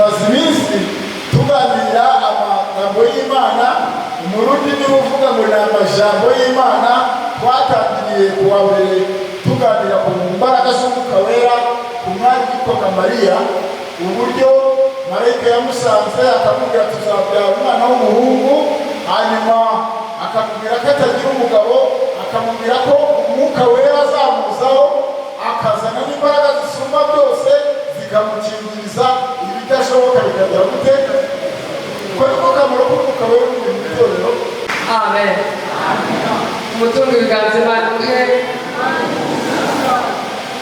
Tumaze iminsi tuganira amagambo y'Imana. Umurundi niwe uvuga ngo ni amajambo y'Imana. Twatangiriye ku wa mbere tuganira ku mbaraga z'Umwuka Wera, ku mwari witwaga Mariya, uburyo marayika yamusanze akamubwira tuzabyara umwana w'umuhungu, hanyuma akamubwira ko atagira umugabo, akamubwira ko Umwuka Wera azamuzaho, akazana n'imbaraga zisumba byose zikamukingiriza, ibidashoboka bikagera gute? Ko niko kamaro k'Umwuka Wera mu itorero. Amen. Umutungo ibiganza, Imana umuhe.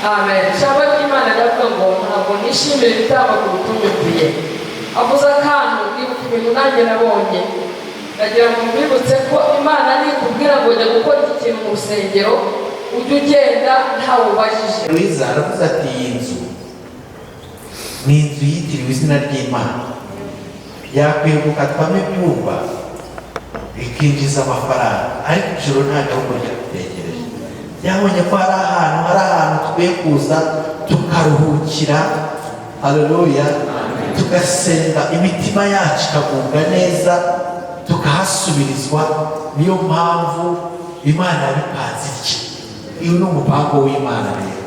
Amen. Ijambo ry'Imana riravuga ngo ntabwo nishimira ibitambo kuruta unyumviye. Avuze akantu nibuka ibintu nanjye nabonye. Ndagira ngo mbibutse ko Imana nikubwira ngo jya gukora iki kintu mu rusengero, ujye ugenda ntawe ubajije. Mwiza aravuze ati: "Iyi nzu ni inzu yitiriwe izina ry'Imana, yakwiye gukatwamo ibyumba bikinjiza amafaranga, ariko ijoro nta gihugu ryadutekereje." Byabonye ko hari ahantu tukwiye kuza tukaruhukira, haleluya, tugasenga, imitima yacu ikagubwa neza, tukahasubirizwa. Niyo mpamvu Imana yabipanze itya. Uyu ni umupango w'Imana rero.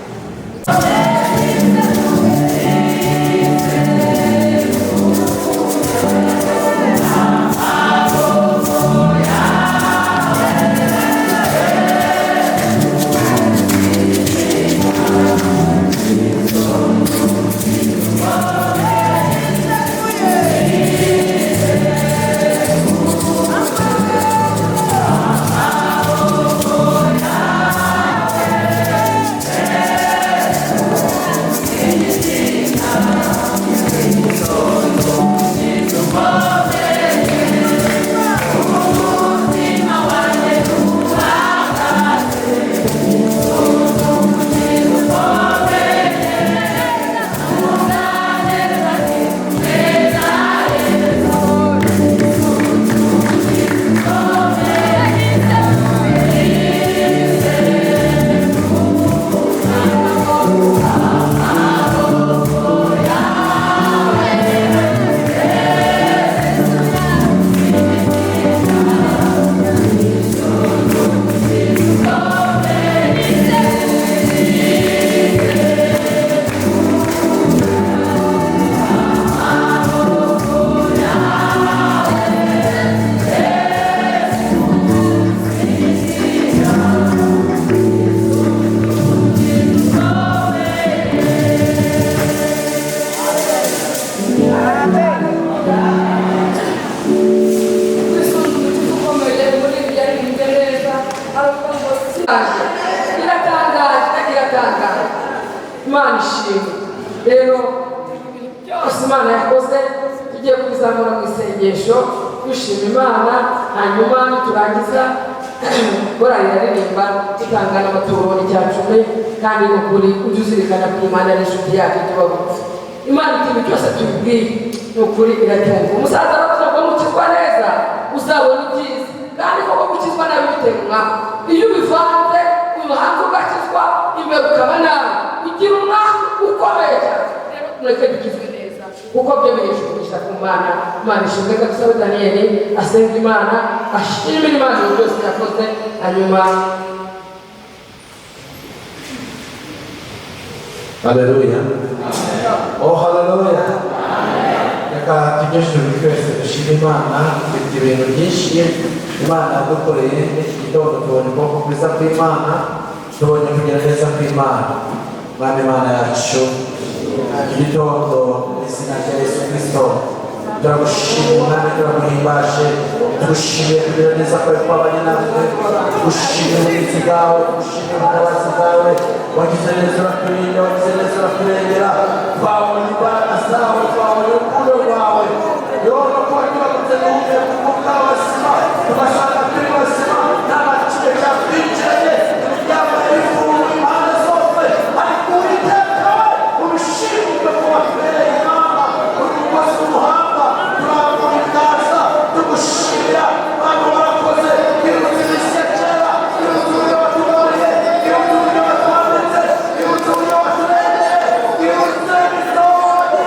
Kwisunga umutima ukomeye muri ibi yaririmbye neza, aravuga ngo siaje. Iratangaje, iratangaje. Imana ishimwe. Rero ibintu byose Imana yakoze tugiye kubizamura mu isengesho dushima Imana, hanyuma niturangiza korali iraririmba, dutanga n'amaturo n'icya cumi. Kandi ni ukuri, ujye uzirikana ko Imana ari inshuti yacu, tuba bugufi. Imana ikintu cyose tubibwiye ni ukuri iracyumva. Umusaza aravuze ngo nukizwa neza uzabona ibyiza, kandi koko gukizwa nabi bitera umwaku. Iyo ubivanze, umuhanga ugakizwa, imbere ukaba nabi, ugira umwaku ukomeye cyane. Rero mureke dukizwe neza, kuko byo bihesha umugisha ku Mana. Imana ishimwe. Dusabe Daniyeli asenga Imana, ashimira Imana ibintu byose yakoze, hanyuma Haleluya! Oh, haleluya! Reka tujye ijuru twese dushime Imana. Dufite ibintu byinshi Imana yadukoreye n'iki gitondo. Tubonye ukuboko kwiza kw'Imana, tubonye kugira neza kw'Imana. Mwami Imana yacu, iki gitondo mu izina rya Yesu Kirisito turagushimiye. Mwami, turaguhimbaje, tugushimiye kugira neza kwawe kwabanye natwe, tugushimiye uburinzi bwawe, tugushimiye ubutabazi bwawe. Wagize neza uraturinda, wagize neza uraturengera. Twabonye imbaraga zawe, twabonye urukundo rwawe. Yoba kuba turamutse duhumeka umwuka w'abazima, tugasanga turi bazima, nta na kimwe cyatwinjiranye, imiryango yari ifunguye impande zose, ariko Uwiteka we ubishinzwe ko watubereye Imana, uri umukozi w'umuhanga. Turambura ibiganza tugushimira. Mana, warakoze. Twibutse iminsi ya kera, twibutse uburyo watugaburiye, twibutse uburyo watwambitse, twibutse uburyo waturengeye, twibutse imisozi.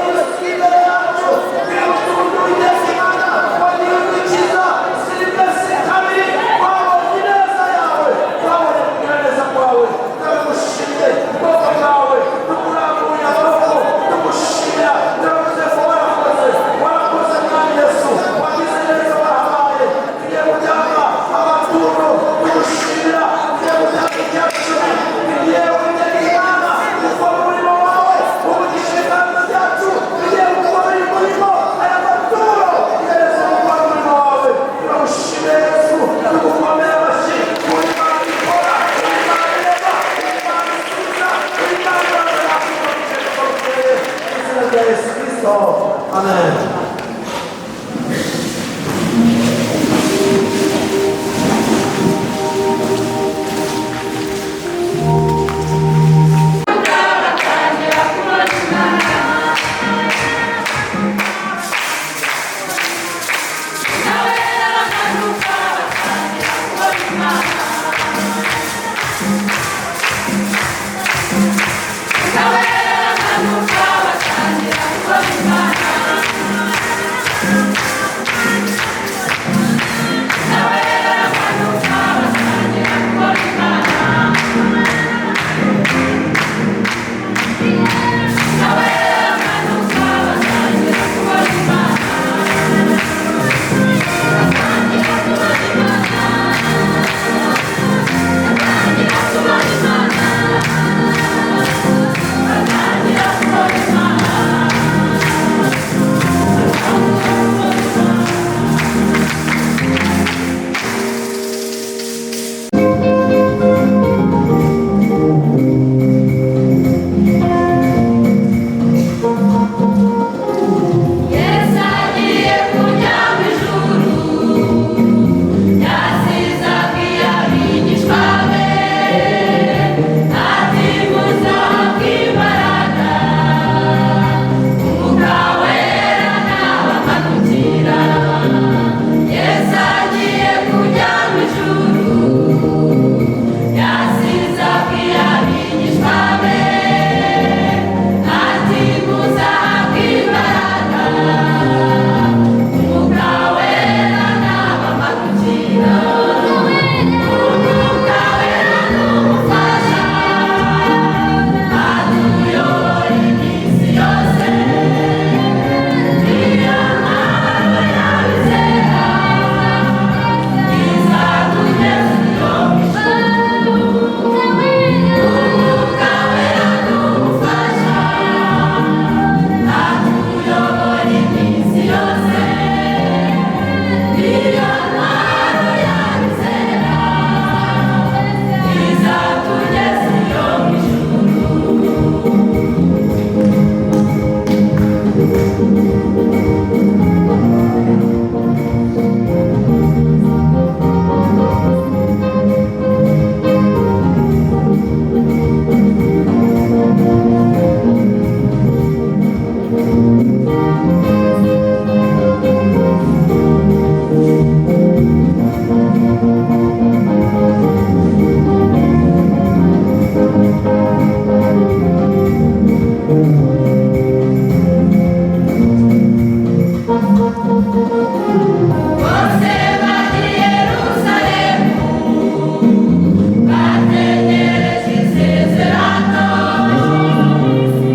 Amen.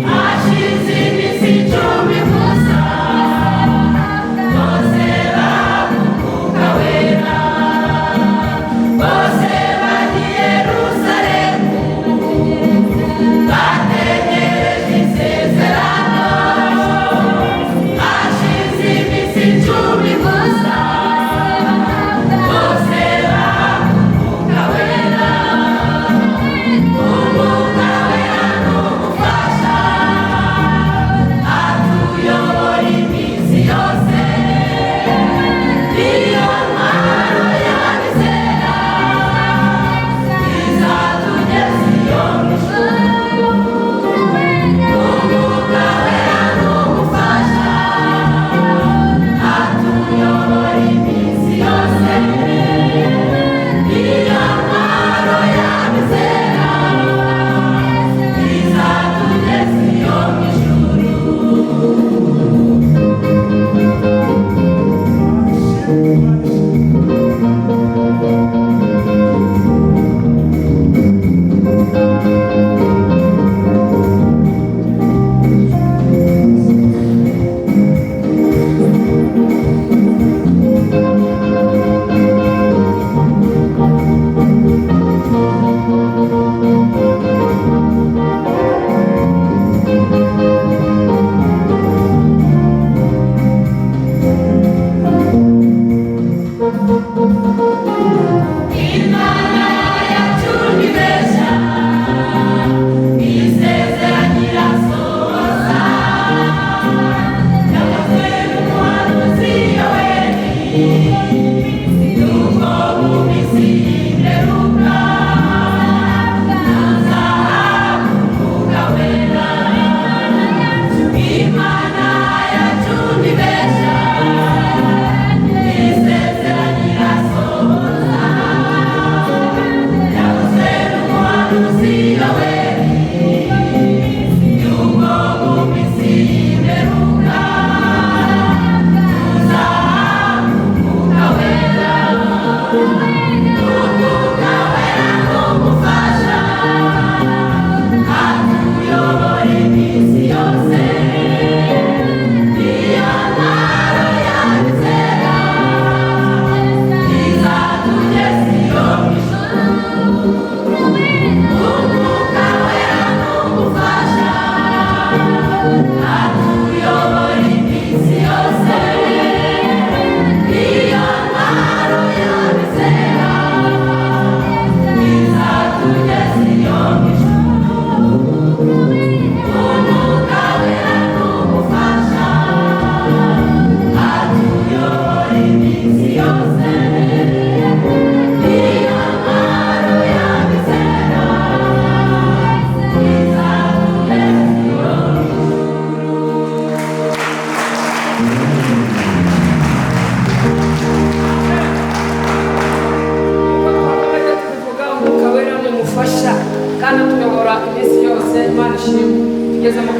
Hashize iminsi 10 gusa.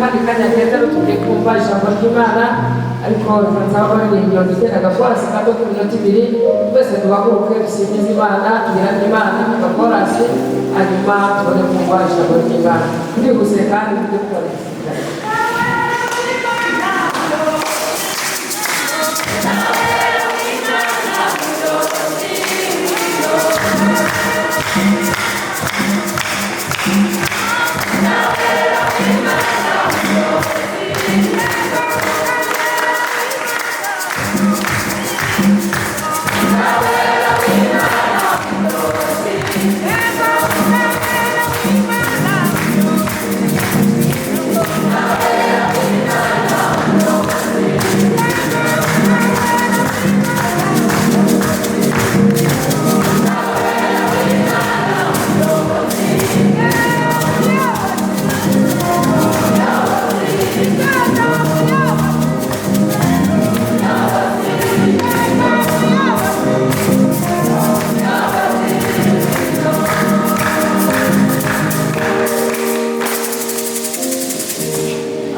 Kandi kanya keza rero tugiye kumva ijambo ry'Imana, ariko reka nsaba abaririmbyi badutera agakorasi gato k'iminota 2, twese duhaguruke dusingize Imana, tuyiramye Imana mu gakorasi, hanyuma tubone kumva ijambo ry'Imana. Turihuse kandi tujye gukora igisirikare.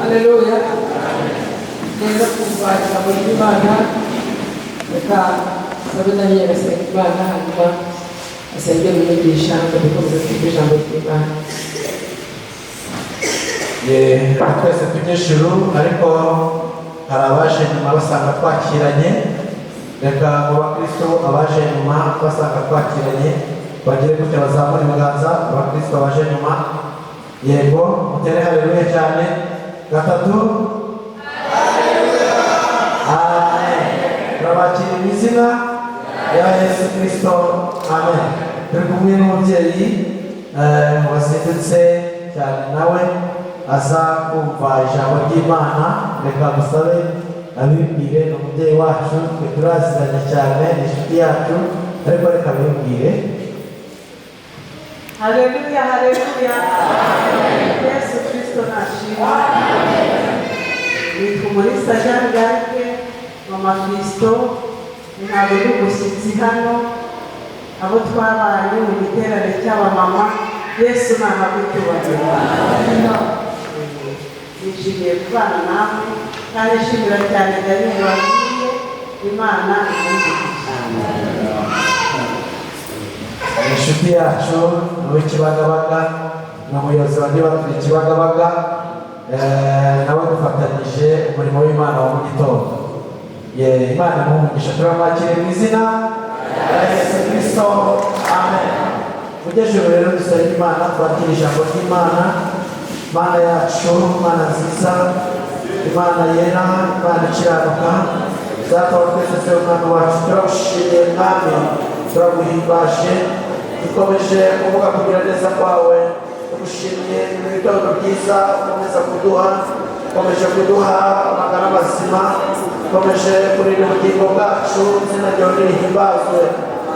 Haleluya. Rero kumva ijambo ry'Imana, reka sabe Daniel asenga Imana, hanyuma asengere umwigisha ngo dukomeze twumve ijambo ry'Imana. Reka twese tujye ijuru, ariko hari abaje nyuma basanga twakiranye. Reka mu bakristo abaje nyuma basanga twakiranye bagire gutya, bazamure ibiganza. Abakristo baje nyuma, yego, mutere haleluya cyane. 3. Amen. Turabakira mu izina rya Yesu Kristo. Amen. Turi kumwe n'umubyeyi wazindutse cyane, nawe aza kumva ijambo ry'Imana. Reka musabe abibwire. Ni umubyeyi wacu, twe turaziranye cyane, ni inshuti yacu, ariko reka abibwire. Haleluya, haleluya. Yesu Kristo nashimwe. Nitwa Umulisa Jeanne d'Arc, mama Kristo, ntabwo ndi umushyitsi hano, abo twabanye mu giterane cy'abamama, Yesu nahabwe icyubahiro. Nishimiye kubana namwe, kandi nshimira cyane Daniel wabwiye Imana imugisha. Inshuti yacu ni uw'Ikibagabaga, ni umuyobozi wa Ndibaturi Kibagabaga, nawe dufatanyije umurimo w'Imana wa mu gitondo. Imana imuhe umugisha. Turamwakiriye mu izina rya Yesu Kristo. Amen. Mujye ijuru rero dusenga Imana, twakire ijambo ry'Imana. Mana yacu, Mana nziza, Imana yera, Imana ikiranuka, Data wa twese, se Umwana wacu, turagushimiye Mwami, turaguhimbaje, dukomeje kuvuga kugira neza kwawe. Tugushimiye mu bitondo byiza ukomeza kuduha, ukomeje kuduha amagara mazima, ukomeje kurinda ubugingo bwacu. Izina ryawe nirihimbazwe.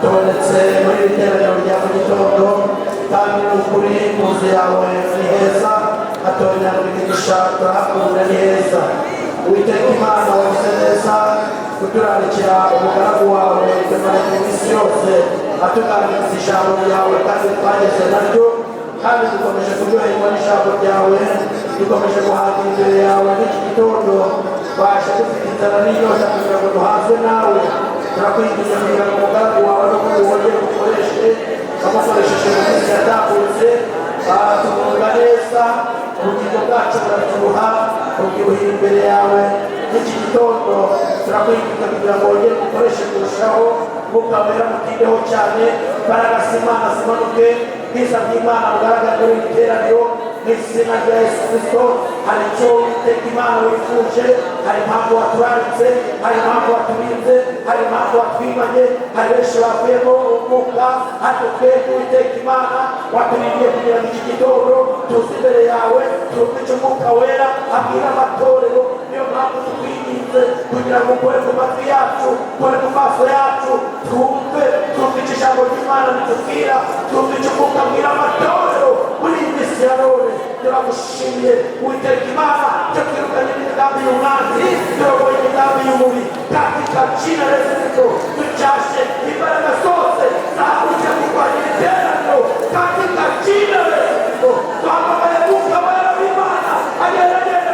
Tubonetse muri iri teraniro rya mu gitondo, kandi ni ukuri mu nzu yawe ni heza, hatoranya imigisha, turahakunda, ni heza. Uwiteka Imana, wavuze neza kuturarikira umugaragu wawe tumaranye iminsi yose atuganiriza ijambo ryawe, kandi twageze naryo, kandi dukomeje kuryoherwa n'ijambo ryawe, dukomeje guhaga imbere yawe. N'iki gitondo twaje dufite inzara n'inyota kugira ngo duhazwe nawe. Turakwinginze kugira ngo umugaragu wawe n'ubundi wongere umukoreshe, wamukoresheje mu minsi yatambutse, tumwumva neza, ubugingo bwacu burabyibuha, bubyibuhira imbere yawe. N'iki gitondo turakwinginze kugira ngo wongere umukoreshe kurushaho, Mwuka Wera mutindeho cyane, imbaraga z'Imana zimanuke, ubwiza bw'Imana bugaragare muri iri teraniro mu izina rya Yesu Kristo. Hari icyo Uwiteka Imana wifuje, hari impamvu waturaritse, hari impamvu waturinze, hari impamvu watwimanye, hari benshi bavuyemo umwuka, ariko twebwe Uwiteka Imana waturindiye kugira ngo iki gitondo tuze imbere yawe, twumve icyo Umwuka Wera abwira amatorero. Niyo mpamvu tukwinginze kugira ngo ukore ku matwi yacu, ukore ku maso yacu, twumve, twumve icyo ijambo ry'Imana ritubwira, twumve icyo Umwuka abwira amatorero muri iyi minsi ya none. Turagushimiye Uwiteka Imana, cyo twirukanye n'imigambi y'umwanzi, turogoye imigambi y'umubi katika jina la Yesu Kristo. Tucyashe imbaraga zose zahagurutse kurwanya iri teraniro katika jina la Yesu Kristo. Twamamaye Mwuka Wera w'Imana agerageza.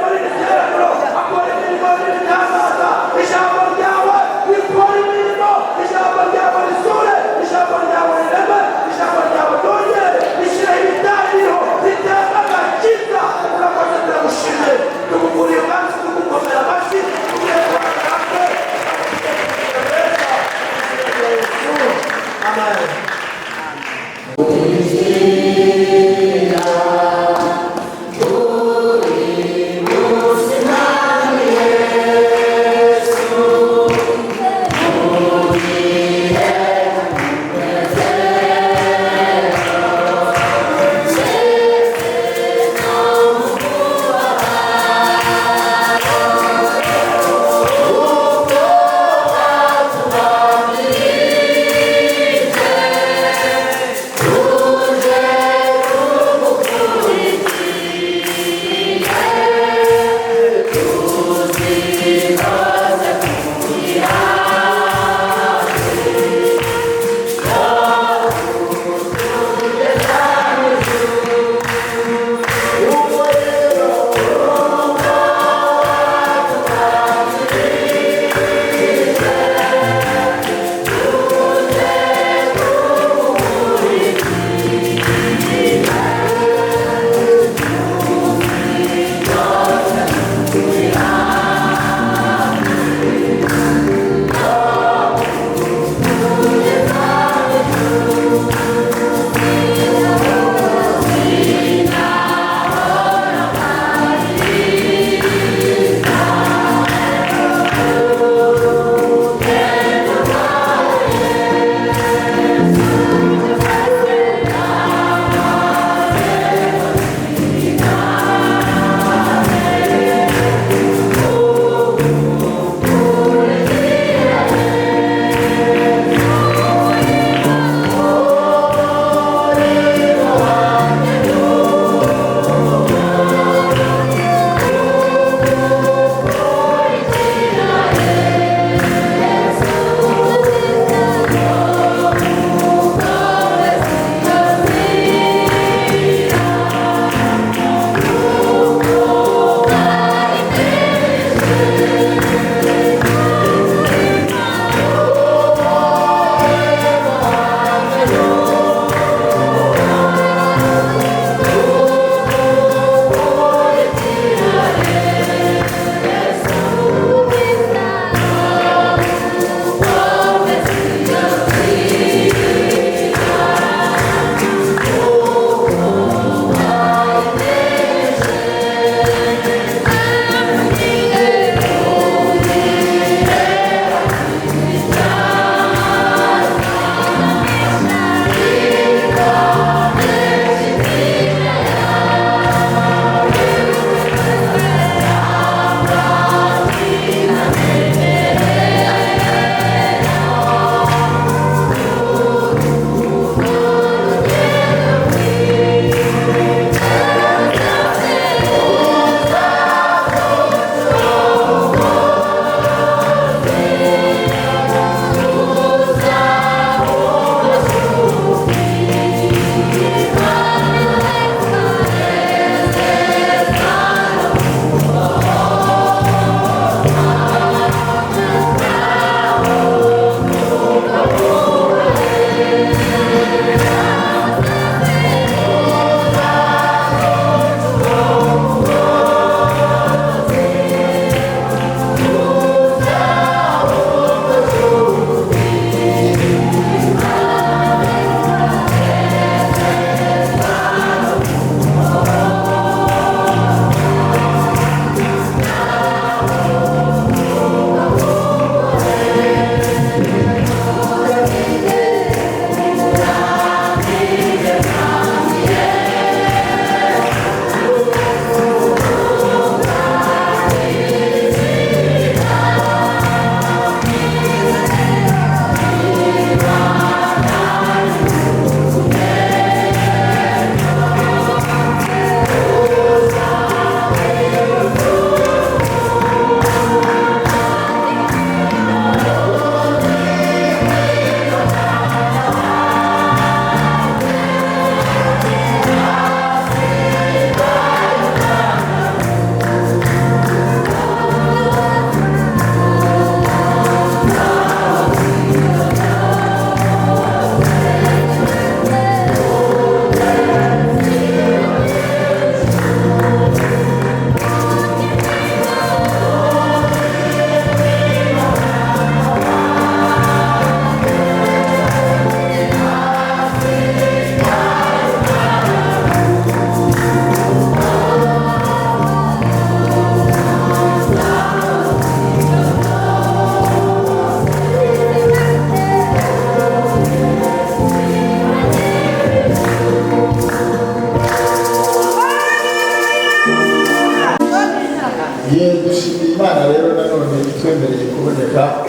Kuboneka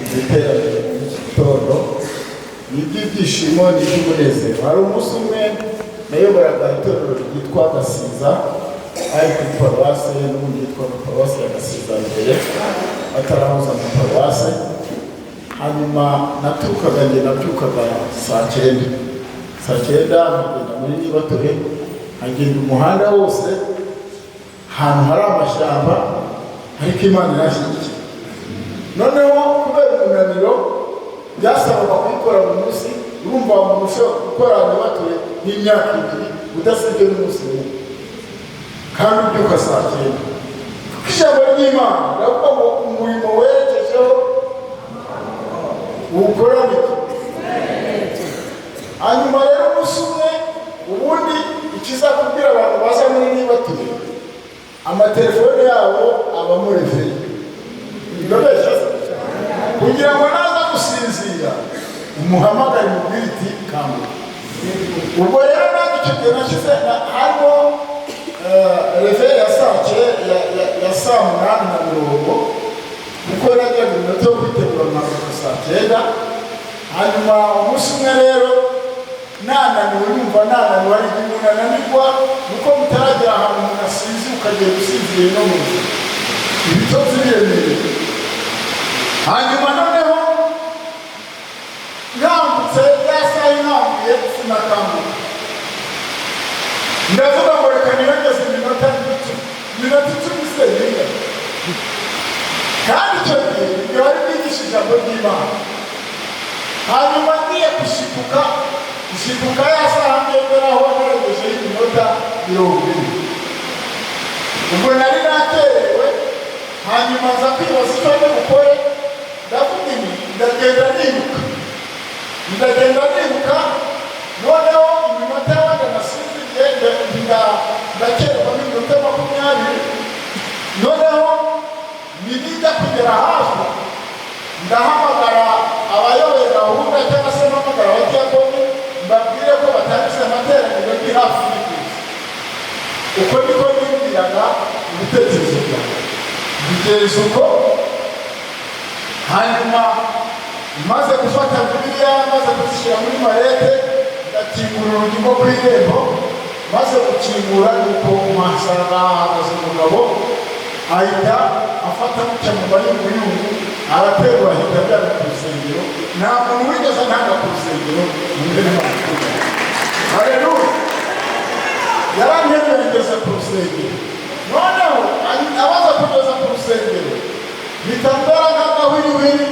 mu iteraniro ry'iki gitondo ni iby'ibyishimo, ni iby'umunezero. Hari umunsi umwe nayoboraga itorero ryitwa Gasiza, ari kuri paruwase n'ubundi yitwa Paruwase ya Gasiza mbere batarahuza na paruwase. Hanyuma naturukaga, njye nabyukaga saa 9, saa 9 nkagenda muri Nibatore, nkagenda umuhanda wose ahantu hari amashyamba, ariko Imana irashyigikiye. Noneho kubera umunaniro byasabaga kuyikora mu munsi, urumva umuntu ushobora gukora Nibatore n'imyaka 2 udasibye n'umunsi umwe, kandi ubyuka saa 9, kuko ijambo ry'Imana riravuga ngo umurimo werekejeho uwukorane iki. Hanyuma rero umunsi umwe, ubundi ikizakubwira, abantu baza muri Nibatore amatelefone yabo abamo réveil, ndabeshya se? Kugira ngo naza gusinzira umuhamagare mubwire iti "Kanguka". Ubwo rero nanjye icyo gihe nashyize harimo réveil ya ya saa 8:30, kuko najyaga iminota yo kwitegura nkavuka saa 9. Hanyuma umunsi umwe rero nananiwe, numva nananiwe, hari igihe umuntu ananirwa nuko mutaragera ahantu umuntu asinzira, ukagenda usinziriye no mu nzu, ibitotsi biremereye. Hanyuma noneho nkangutse ya saha inkanguye, sinakanguka. Ndavuga ngo reka nirengeze iminota 10, iminota 10 se ningana? Kandi icyo gihe ibyo bari bigisha ijambo ry'Imana. Hanyuma ngiye gushikuka, gushikuka ya saha ngenderaho narengejeho iminota 40. Ubwo nari nakerewe. Hanyuma nza kwibaza icyo ndi bukore. Ndavuga ibi, ndagenda niruka, ndagenda niruka. Noneho iminota wenda nasinziriye, ndakererwa n'iminota 20. Noneho nijya kugera hafi, ndahamagara abayoboye gahunda cyangwa se mpamagara abadiyakoni, mbabwire ko batangiza amateraniro, ndi hafi y'ikuzi. Uko niko nibwiraga mu bitekerezo byanjye, mbigenza uko. Hanyuma maze gufata Bibiliya, maze kuzishyira muri mallette, ndakingura urugi rwo ku irembo. Maze gukingura, nuko mpasanga hahagaze umugabo, ahita afata gutya mu mayunguyungu, araterura, ahita ajyana ku rusengero. Nta muntu wigeze antanga ku rusengero mu mbere. Haleluya! Yaranteruye ngeze ku rusengero. Noneho abaza kugeza ku rusengero, mpita mbera nk'agahwihwiri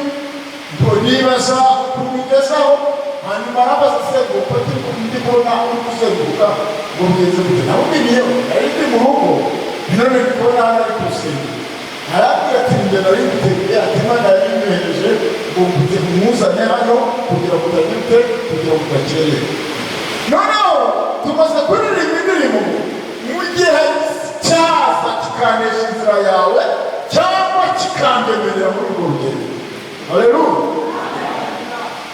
ngo nibaza ukuntu ngezaho. Hanyuma arabaza se ngo ko ndi kubona uri kuzenguruka, ngo bigenze gute? Namubwiriyeho nari ndi mu rugo, none ndi kubona hano ari ku rusengero. Arambwira ati njye nari nguteguye, ati Imana yari inyohereje ngo umuzane hano kugira ngo utagite, kugira ngo udakererwe. Noneho tumaze kuririmba indirimbo mu gihe cyaza kikanesha inzira yawe cyangwa kikandemerera muri urwo rugendo. Haleluya!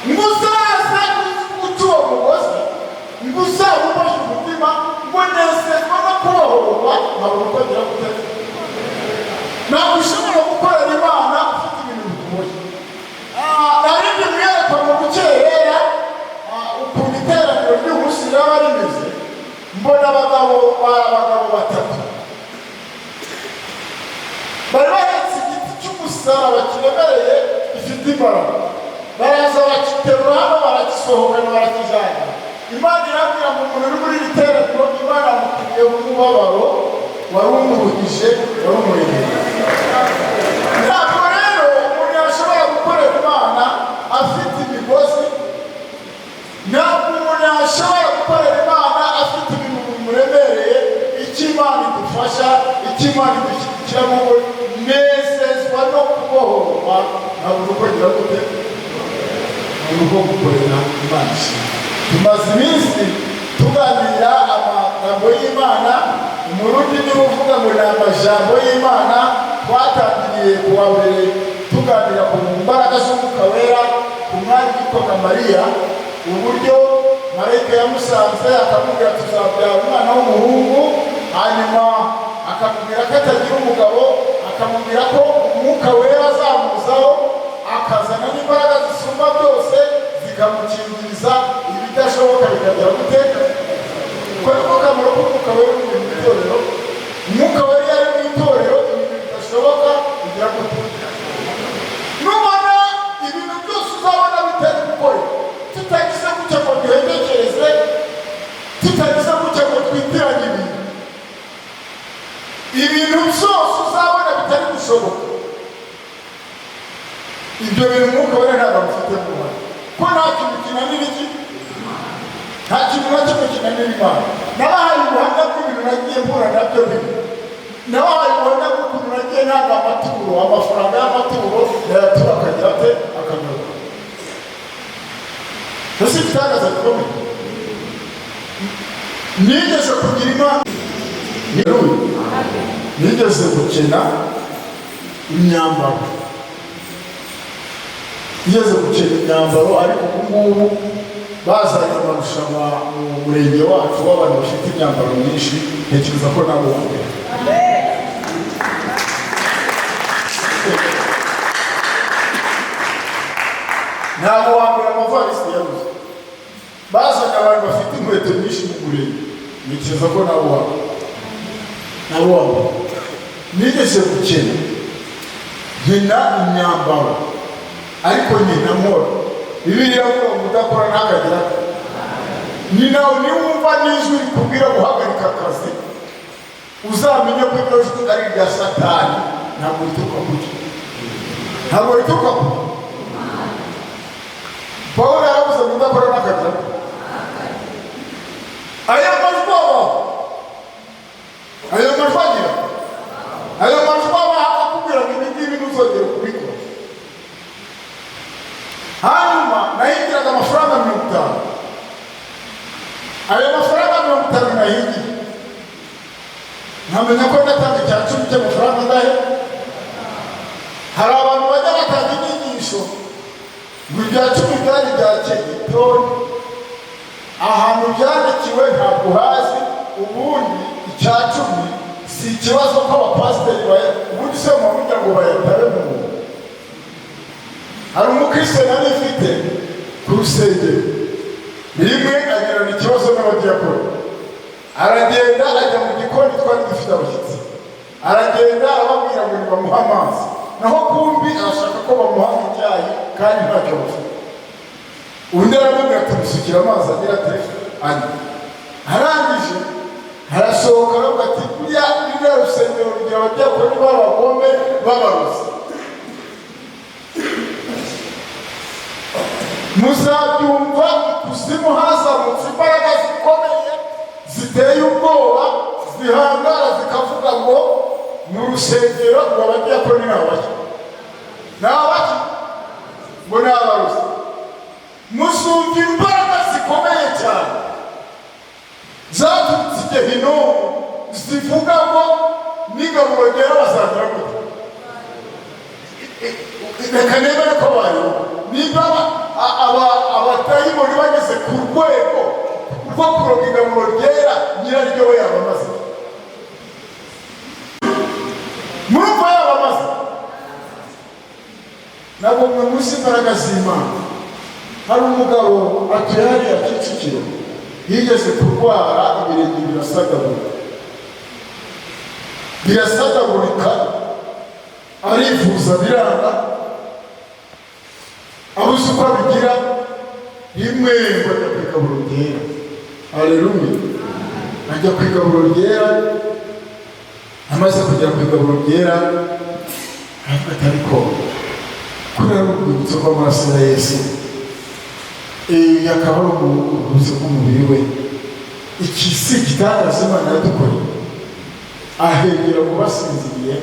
Ngo uzaze uca uwo mugozi, ngo uzaba uboshye umutima, ngo nezezwa no kubohorwa nkabona uko agira gute. Ntabwo ushobora gukorera Imana ufite ibintu bikuboshye. Narindi mwerekwa mu rukerera ukuntu iteraniro ry'umunsi riraba rimeze. Mbona abagabo, bari abagabo batatu, bari bahetse igiti cy'umusaraba kiremereye, gifite imbaraga. Baraza bakiterura hano, baragisohokana, barakijyana. Imana irabwira ngo umuntu uri muri iri teraniro, Imana yamukuriyeho umubabaro wari umuruhije, wari umuremereye. Ntabwo rero umuntu yashobora gukorera Imana afite imigozi, ntabwo umuntu yashobora gukorera Imana afite ibintu bimuremereye. Icyo Imana idufasha, icyo Imana idushyigikiramo, ngo nezezwa no kubohorwa ntabwo uko ngira gute, ni uko gukorera Imana ishimwe. Tumaze iminsi tuganira amagambo y'Imana. Umurundi niwe uvuga ngo ni amajambo y'Imana. Twatangiriye ku wa mbere tuganira ku mbaraga z'Umwuka Wera, ku mwari witwaga Mariya, uburyo marayika yamusanze akamubwira tuzabyara umwana w'umuhungu, hanyuma akamubwira ko atagira umugabo, akamubwira ko Umwuka Wera azamuzaho. Akazana n'imbaraga zisumba byose, zikamukingiriza ibidashoboka bikagera gute? Ko niko kamaro k'Umwuka Wera mu itorero. Umwuka Wera iyo ari mu itorero, ibintu bidashoboka bigira gute? Nubona ibintu byose uzabona bitari gukora, tutagize gutya ngo duhendekereze, tutagize gutya ngo twitiranye ibintu, ibintu byose uzabona bitari gushoboka, ibyo bintu Umwuka Wera ntabwo abifitemo uruhare, ko nta kintu kinanira iki, nta kintu na kimwe kinanira Imana. Nabahaye ubuhamya bw'ibintu nagiye mpura nabyo bibi. Nabahaye ubuhamya bw'ukuntu nagiye ntanga amaturo, amafaranga y'amaturo, yayatura akagira ate? Akagaruka. Ese igitangaza gikomeye nigeze kugira Imana, nigeze gukena imyambaro, nigeze gukena imyambaro, ariko ubu ngubu bazanye amarushanwa mu murenge wacu w'abantu bafite imyambaro myinshi, ntekereza ko nabo wa mbere. Ntabwo wambere amavarisi yabuze. Bazanye abantu bafite inkweto nyinshi mu murenge, ntekereza ko nabo wa mbere. Nigeze gukena, nkina imyambaro, ariko nkina nkora. Bibiliya iravuga ngo udakora ntakagira ate? Ni nawe niwumva n'ijwi rikubwira guhagarika akazi, uzamenye ko iryo jwi ari irya Satani. Ntabwo rituruka kuki, ntabwo rituruka kuki. Pawulo yaravuze ngo udakora ntakagira ate? Ayo majwi abaho, ayo majwi agira, ayo majwi abaho akakubwira ngo ibi ngibi ntuzongere kubikora. Hanyuma nahingiraga amafaranga 50. Ayo mafaranga 50 nahingiye, nkamenya ko ndatanga 10% cy'amafaranga angahe. Hari abantu bajya batanga inyigisho ngo 10% byari ibya Kegitoni, ahantu byandikiwe ntabwo uhazi. Ubundi 10% si ikibazo ko abapasiteri baya, ubundi se muvuga ngo bayatare mu muntu. Hari umukristo nari mfite ku rusengero, rimwe agirana ikibazo n'abadiyakoni, aragenda ajya mu gikoni, twari dufite abashyitsi, aragenda arababwira ngo nibamuhe amazi, naho kumbi arashaka ko bamuha icyayi kandi ntacyo bafite. Undi aramubwira ati musukira amazi, agira ati anywa. Arangije arasohoka aravuga ati buriya ruriya rusengero rugira abadiyakoni b'abagome b'abarozi. Muzabyumva ikuzimu hazamutse imbaraga zikomeye ziteye ubwoba, zihangara zikavuga ngo mu rusengero ngo abadiyakoni ni abaki, ni abaki, ngo ni abarozi. Muzumva imbaraga zikomeye cyane zaturutse i Gehinomu zivuga ngo n'igaburo ryera bazagira gute? Reka nemere ko bayoba. Niba abadayimoni bageze ku rwego rwo kuroga igaburo ryera, nyiraryo we yaba amaze, murumva yaba amaze. Ntabwo mwe muzi imbaraga z'Imana. Hari umugabo atuye hariya Kicukiro, yigeze kurwara ibirenge birasadagurika, birasadagurika, arifuza biranga, abuze uko abigira. Rimwe ngo ajya ku igaburo ryera, haleluya, ajya ku igaburo ryera. Amaze kugera ku igaburo ryera aravuga ati ariko kuriya ari urwibutso rw'amaraso ya Yesu, akaba ari urwibutso rw'umubiri we, iki si igitangaza Imana yadukoreye? Ahengera mu basinziriye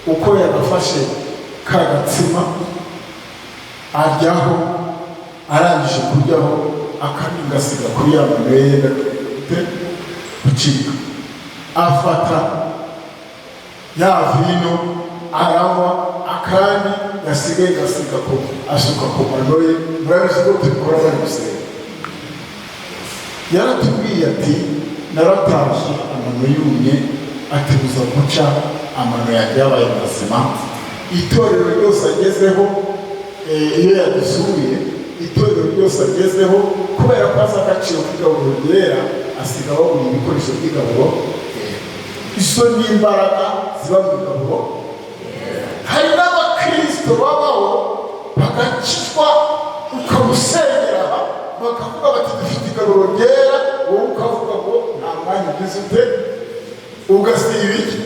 uko yagafashe ka gatsima aryaho, arangije kuryaho akandi gasiga kuri ya mano ye yenda gucika, afata ya vino aranywa, akandi gasigaye gasiga ko asuka ku mano ye. Murabizi ko tubikora bari gusenga. Yaratubwiye ati naratashye amano yumye, atibuza guca, amano yanjye yabaye mazima. Itorero ryose agezeho Iyo yadusuye, itorero ryose agezeho, kubera ko azi agaciro k'igaburo ryera, asiga bagura ibikoresho by'igaburo. Izo ni imbaraga ziba mu igaburo. Hari n'abakristo babaho bagakizwa, ukamusengera aha, bakavuga bati dufite igaburo ryera, wowe ukavuga ngo nta mwanya ugize ute, ugasiba iki?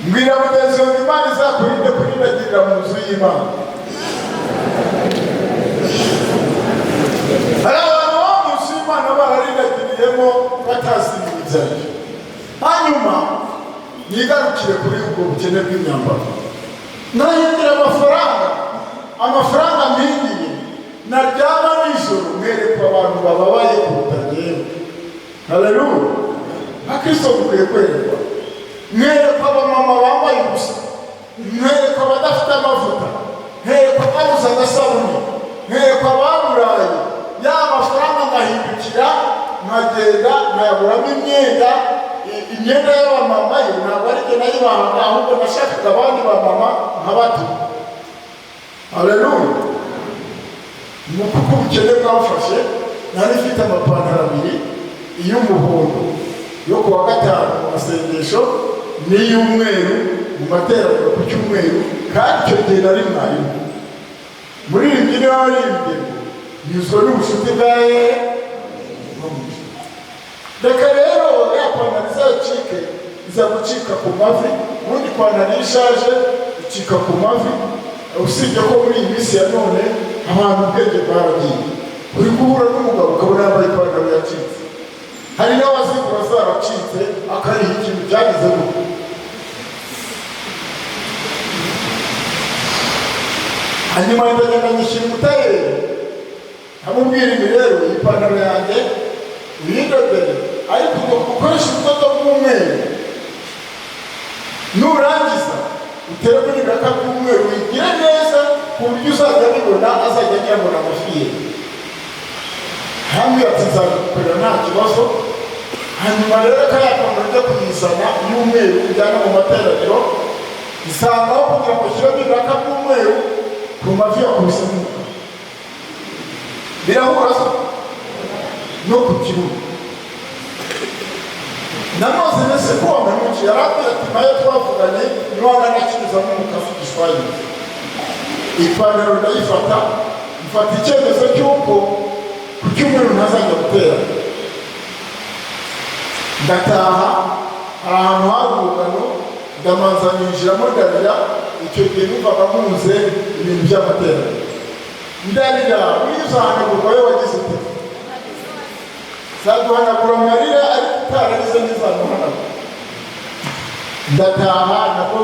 Mbwira mugenzi wawe, Imana izakurinde kurindagirira mu nzu y'Imana. Hari abantu baba mu nzu y'Imana bararindagiriyemo batazi ibintu ibyo ari byo. Hanyuma nigarukire kuri ubwo bukene bw'imyambaro. Nahingira amafaranga, amafaranga mpingiye, naryama nijoro mwerekwa abantu bababaye kuruta njyewe. Haleluya! Bakristo mukwiye kwerekwa. Mwerekwa abamama bambaye ubusa, mwerekwa abadafite amavuta, mwerekwa ababuze agasabune, mwerekwa ababuraye. Ya mafaranga nkahindukira nkagenda nkayaguramo imyenda. Imyenda y'abamama yo ntabwo ari jye nayibahaga, ahubwo nashakaga abandi bamama nkabatuma. Haleluya! Ni kuko ubukene bwamfashe. Nari mfite amapantaro abiri, iy'umuhondo yo ku wa gatanu mu masengesho n'iy'umweru mu materaniro ku cyumweru, kandi icyo gihe nari mwarimu. Muririmbyi niwe waririmbye ngo nyuzwe n'ubucuti bwa ye. Reka rero ya pantaro izacike, iza gucika ku mavi. Ubundi ipantaro iyo ishaje icika ku mavi, usibye ko muri iyi minsi ya none abantu ubwenge bwaragiye. Uri guhura n'umugabo ukabona yambaye ipantaro yacitse. Hari n'abazigura zaracitse, akariha ikintu cyagize gutya. Hanyuma ndagenda nyishyira umutayeri, amubwira ibi: rero iyi pantaro yanjye uyidodere, ariko ngo ukoreshe ubudodo bw'umweru, nurangiza uteremo n'ibiraka by'umweru, wigire neza ku buryo uzajya abibona azajya agira ngo ni amafiye. Hamwe ati nzabigukorera nta kibazo. Hanyuma rero kariya pantaro ujya kuyizana y'umweru ujyana mu materaniro, isangaho kugira ngo ushyiremo ibiraka by'umweru ku mavi yakubise umwuka, birahura se no ku kibuno. Nanoze mbese ko wampemukiye? Yarambwira ati nayo twavuganye niwaba nakizamo umukasi igishwayiri. Ipantaro ndayifata, mfata icyemezo cy'uko ku cyumweru ntazajya gutera. Ndataha, hari ahantu hari urugano, ndamanza ninjiramo ndarira. Icyo gihe numvaga nkunze ibintu by'amateraniro, ndarira. Buriya uzahanagurwa iyo wagize ute? Zaguhanagura amarira, ariko utararize ntizaguhanagura. Ndataha, nabwo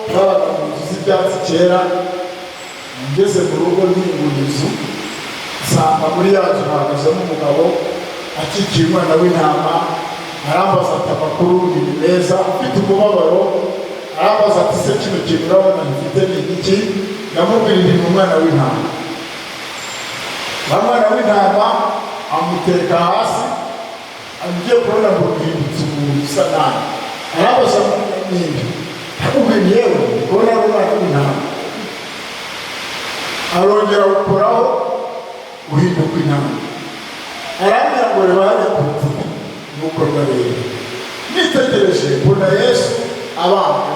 babaga mu nzu z'ibyatsi kera. Ngeze mu rugo nkinguye inzu, nsanga muri ya nzu hahagazemo umugabo akikiye umwana w'intama. Arambaza ati amakuru ni meza? Ufite umubabaro. Arambaza ati se kino kintu urabona gifite ni igiki? Ndamubwira ni umwana w'intama. Wa mwana w'intama amutereka hasi, agiye kubona ngo ruhindutse umuntu usa nabi. Arambaza ninde? Ndamubwira yewe kubona ari umwana w'intama. Arongera awukoraho, uhinduka intama. Arambwira ngo reba hariya ku rukuta. Nuko ndareba, nitegereje mbona Yesu abambwa.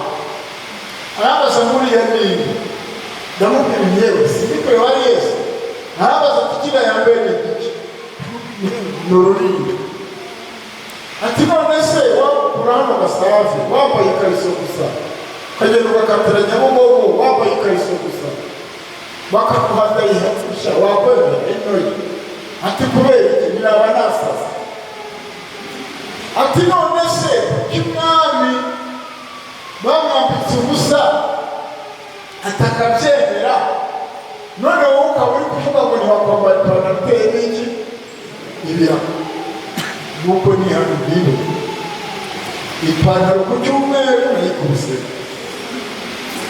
Arambaza ngo uriya ninde? Ndamubwira yewe sindi kureba ari Yesu. Arambaza ati kiriya yambaye ni igiki? Ni ururindo. Ati none se wakura hano Gasave wambaye ikariso gusa, ukagenda ugakatira Nyabugogo wambaye ikariso gusa, bakaguha ndayihatisha, wakwemera inoye? Ati kubera iki? Niraba nasaze. Ati none se kuki umwami bamwambitse ubusa atakabyemera, none wowe ukaba uri kuvuga ngo ntiwakwambara ipantaro iteye n'iki ibirago? Nuko nihano ubwibone ipantaro ku cyumweru nayikubise,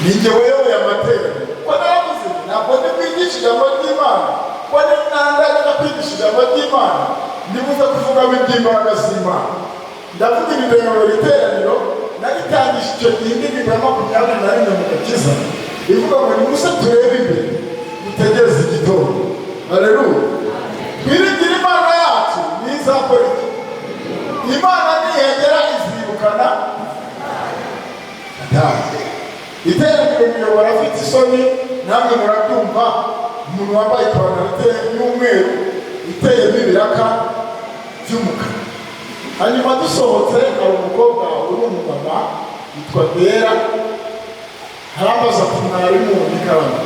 ni njye wayoboye amateraniro, ko naravuze nti ntabwo ndi bwigishe ijambo ry'Imana, ko nandangiza kwigisha ijambo ry'Imana ndibuze kuvugamo iby'imbaraga z'Imana. Ndavuga ibi, ndayobora iteraniro, naritangije icyo gihe indirimbo ya 21 mu gakiza. Ivuga ngo nimuze turebe imbere, dutegereze igitondo. Haleluya! Twiringire Imana yacu, ntizakora iki? Imana nihagera izirukana Satani. Iteraniro muyobora afite isoni, namwe murabyumva. Umuntu wambaye ipantaro y'umweru iteyemo ibiraka by'umukara. Hanyuma dusohotse, hari umukobwa uri umumama yitwa Bera, arambaza ati: "Mwarimu Nikarama,"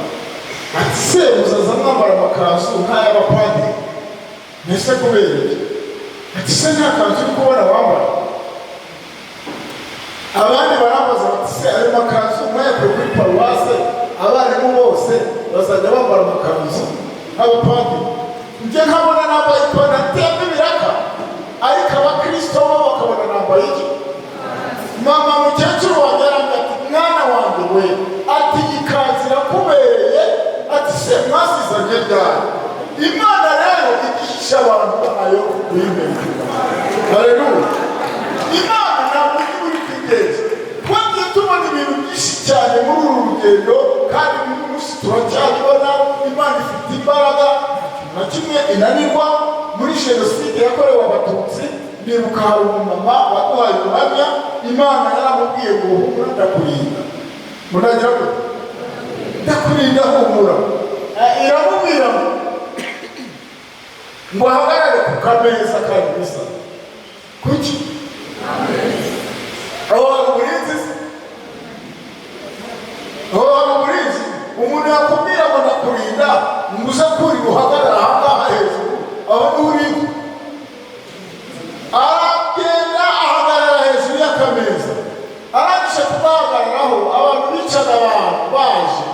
ati, "se muzaza mwambara amakanzu nk'ay'abapadiri?" Mbese kubera iki? Ati: "Se nta kanzu uri kubona wambara?" Abandi barambaza bati: "Se ayo makanzu mwayakuye kuri paruwase? Abarimu bose bazajya bambara amakanzu nk'abapadiri?" Njye nkabona nambaye ipantaro iteyemo ibiraka, ariko abakristo bo bakabona nambaye iki? Mama mukecuru wanjye arambwira ati: "Mwana wanjye we," ati, "ikanzu irakubereye." Ati: "Se mwasizanye ryari?" Imana rero igihisha abantu bayo kuyimenya. Haleluya! Imana ntabwo ujya uri kwigenza. Twagiye tubona ibintu byinshi cyane muri uru rugendo, kandi uyu munsi turacyabibona. Imana ifite imbaraga, nta kintu na kimwe inanirwa. Muri Jenoside yakorewe Abatutsi, nibuka hari umumama waduhaye ubuhamya. Imana yaramubwiye ngo: "Humura, ndakurinda." Munagira ngo: "Ndakurinda, humura." Iramubwira ngo ahagarare ku kameza kari gusa. Kuki aho hari uburinzi se? Aho hari uburinzi? Umuntu yakubwira ngo ndakurinda, ngo uze kurira uhagarara aha ngaha hejuru, aho niho uri. Aragenda ahagarara hejuru y'akameza. Arangije kugahagararaho, abantu bicaga, abantu baje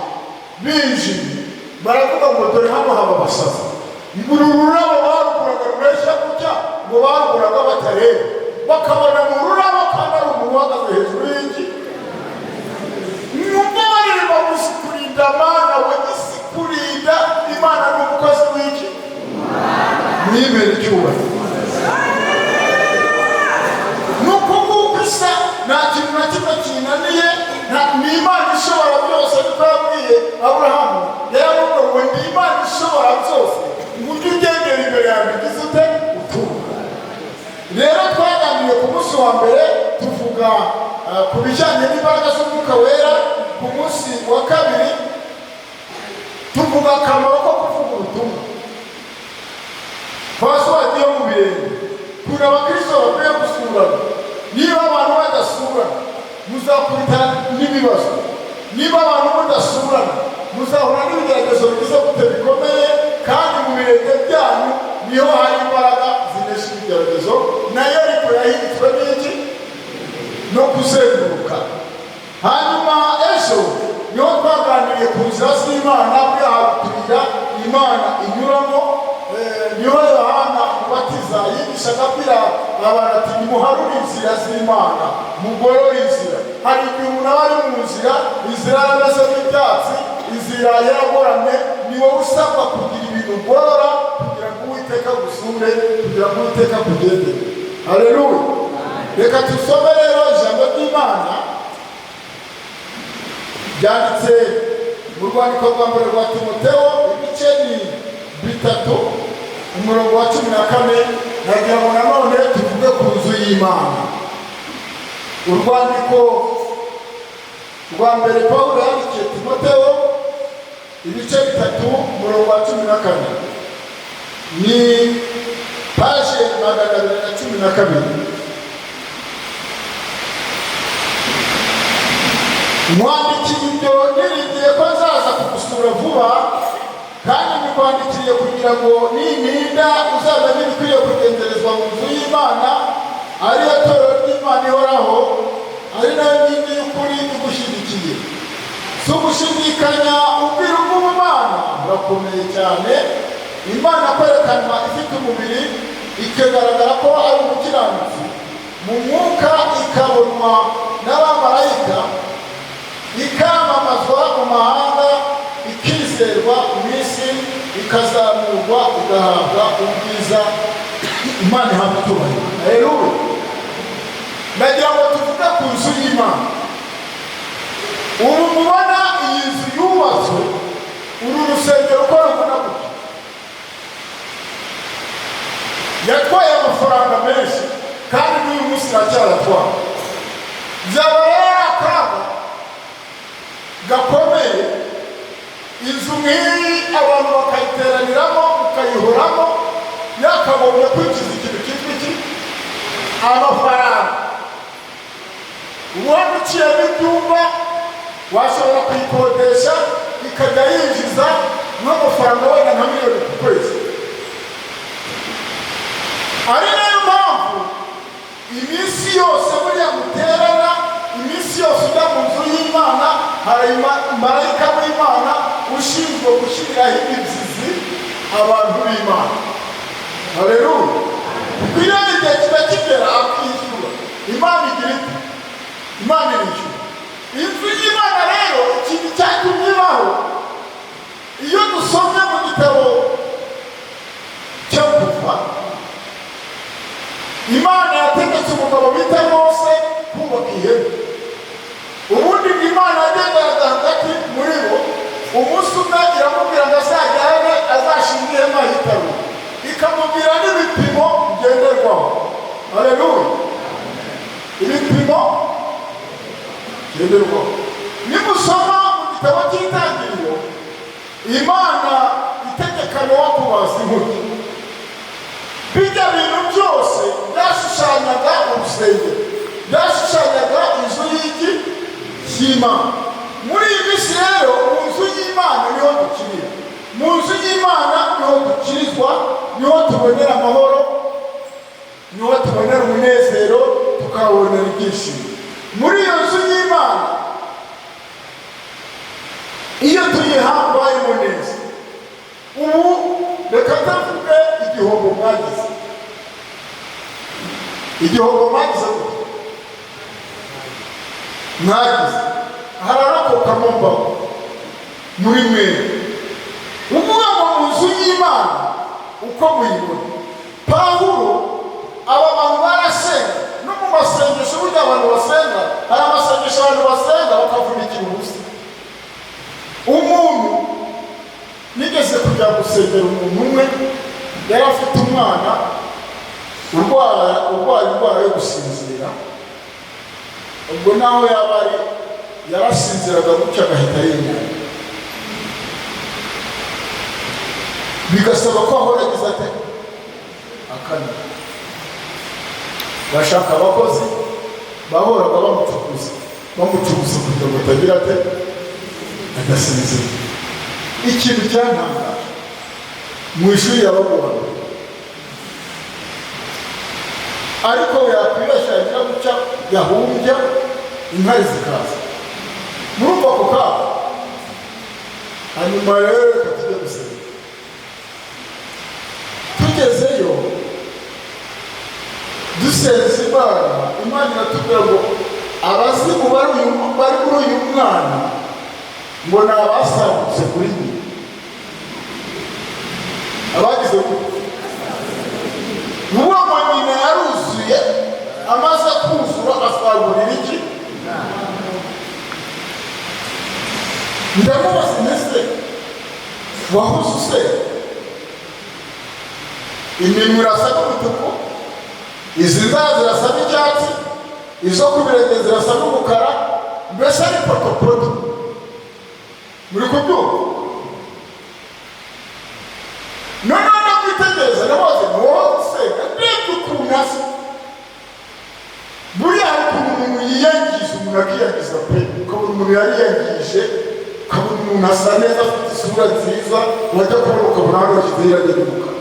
binjiye baravuga ngo: "Dore hano haba abasazi." Ngo uru rurabo baruguraga rureshya gutya, ngo baruguraga batareba, bakabona mu rurabo kandi ari umuntu uhagaze hejuru y'iki. Mwumva baririmba gusa: "Kurinda Mana we, isi kurinda." Imana ni umukozi w'iki? Mwibere icyubahiro. Ni uko nguko isa, nta kintu na kimwe kinaniye. Ni Imana ishobora byose. Niko yabwiye Aburahamu, yaramubwiye ngo: "Ndi Imana ishobora byose, ngo ujye ugendera imbere yawe ugize ute? Utunga." Rero twaganiriye ku munsi wa mbere, tuvuga ku bijyanye n'imbaraga z'Umwuka Wera. Ku munsi wa kabiri tuvuga akamaro ko kuvuga ubutumwa, password yo mu birenge, ukuntu abakristo bakwiye gusurana. Niba abantu badasurana, muzakubita n'ibibazo. Niba abantu mudasurana, muzahura n'ibigeragezo bigize gute? Bikomeye. Kandi mu birenge byanyu niho hari imbaraga zinesha ibigeragezo. Nayo ariko yahinditswe n'iki? No kuzenguruka. Hanyuma ejo niho twaganiriye ku nzira z'Imana, kwihatira Imana inyuramo. Niho Yohana Umubatiza yigishaga abwira abantu ati: "Nimuharure inzira z'Imana, mugorore inzira." Hari igihe umuntu aba ari mu nzira, inzira yarameze nk'ibyatsi, inzira yaragoramye. Ni wowe usabwa kugira ibintu ugorora kugira ngo Uwiteka agusure, kugira ngo Uwiteka akugendere. Haleluya! Reka dusome rero ijambo ry'Imana ryanditse mu rwandiko rwa mbere rwa Timoteo, ibice ni 3, umurongo wa 14. Nagira ngo nanone tuvuge ku nzu y'Imana. Urwandiko rwa mbere Pawulo yandikiye Timoteo, ibice 3, umurongo wa 14, ni page 212. "Nkwandikiye ibyo niringiye ko nzaza kugusura vuba, kandi mbikwandikiye kugira ngo nintinda uzamenye ibikwiye kugenzerezwa mu nzu y'Imana, ariyo torero ry'Imana ihoraho, ari nayo nkingi y'ukuri igushyigikiye. Si ugushidikanya, ubwiru bw'ubumana burakomeye cyane. Imana kwerekanwa ifite umubiri, ikagaragara ko ari umukiranutsi mu mwuka, ikabonwa n'abamarayika, ikamamazwa mu mahanga, ikizerwa mu isi, ikazamurwa igahabwa ubwiza." Imana ihabwa icyubahiro. Haleluya! Ndagira ngo tuvuge ku nzu y'Imana. Ubu mubona iyi nzu. Yubatswe uru rusengero uko rungana gutya, yatwaye amafaranga menshi, kandi n'uyu munsi iracyaratwara. Byaba rero ari akaga gakomeye inzu nk'iyi abantu bakayiteraniramo, ukayihoramo, yakagombye kwinjiza ikintu cyitwa iki? Amafaranga. Ubundi uciyemo ibyumba, washobora kuyikodesha ikajya yinjiza nk'amafaranga wenda nka miliyoni ku kwezi. Ari nayo mpamvu iminsi yose buriya muterana, iminsi yose ujya mu nzu y'Imana, hari marayika w'Imana ushinzwe gushyiriraho imibyizi abantu b'Imana. Haleluya! Kuko iyo igihe kiba kigera akishyura, Imana igira iti: Imana irishyura. Inzu y'Imana rero, ikintu cyatumye ibaho, iyo dusomye mu gitabo cyo Kuva, Imana yategetse umugabo bita Mose kubaka ihema. Ubundi Imana yagenderaga hagati muri bo. Umunsi umwe iramubwira ngo azajyane, azashinga ihema hitaruye, ikamubwira n'ibipimo ngenderwaho. Haleluya! Ibipimo ngenderwaho, nimusoma mu gitabo cy'Itangiriro, Imana itegeka Nowa kubaza inkuge, bijya bintu byose byashushanyaga urusengero, byashushanyaga inzu y'igi y'Imana. Muri iyi minsi rero, mu nzu y'Imana niho dukirira, mu nzu y'Imana niho dukirizwa, niho tubonera amahoro, niho tubonera umunezero, tukabonera ibyishimo muri iyo nzu y'Imana iyo tuyihambayemo neza. Ubu reka ndavuge igihombo mwagize. Igihombo mwagize gute? Mwagize hararokokamo mbaho muri mwebwe uvuga ngo mu nzu y'Imana uko muyibona. Pawulo, aba bantu barasenga no mu masengesho. Burya abantu basenga, hari amasengesho abantu basenga bakavunikira ubusa. Umuntu nigeze kujya gusengera, umuntu umwe yari afite umwana urwara indwara yo gusinzira. Ubwo naho yaba ari yarasinziraga gutya agahita yinyara, bigasaba ko ahora agize ate? Akanira. Bashaka abakozi bahoraga bamucukuza, bamucukuza kugira ngo atagira ate? Adasinzira. Ikintu cyantangaje, mu ishuri yabaga, ariko yakwibeshya, yagira gutya, yahumbya, inkari zikaza. Murumva ako kaga. Hanyuma rero reka tujye gusenga. Tugezeyo dusenze Imana, Imana iratubwira ngo abazimu bari muri uyu mwana ngo ni abasagutse kuri nyina. Abagize gute? Nuwo ngo nyina yaruzuye, amaze kuzura asagurira iki? Ndamubaza, mbese wahoze usenga? Iminwa irasa n'umutuku, izi nzara zirasa n'icyatsi, izo ku birenge zirasa n'umukara, mbese ari potopoto. Muri kubyumva? Noneho ndakwitegereza, ndabaza ni wowe usenga? Ndebye ukuntu asa, buriya hari ukuntu umuntu yiyangiza, umuntu akiyangiza pe, ukabona umuntu yariyangije, ukabona umuntu asa neza, afite isura nziza, wajya kubona ukabona hano hashyizeho irangi ry'umukara.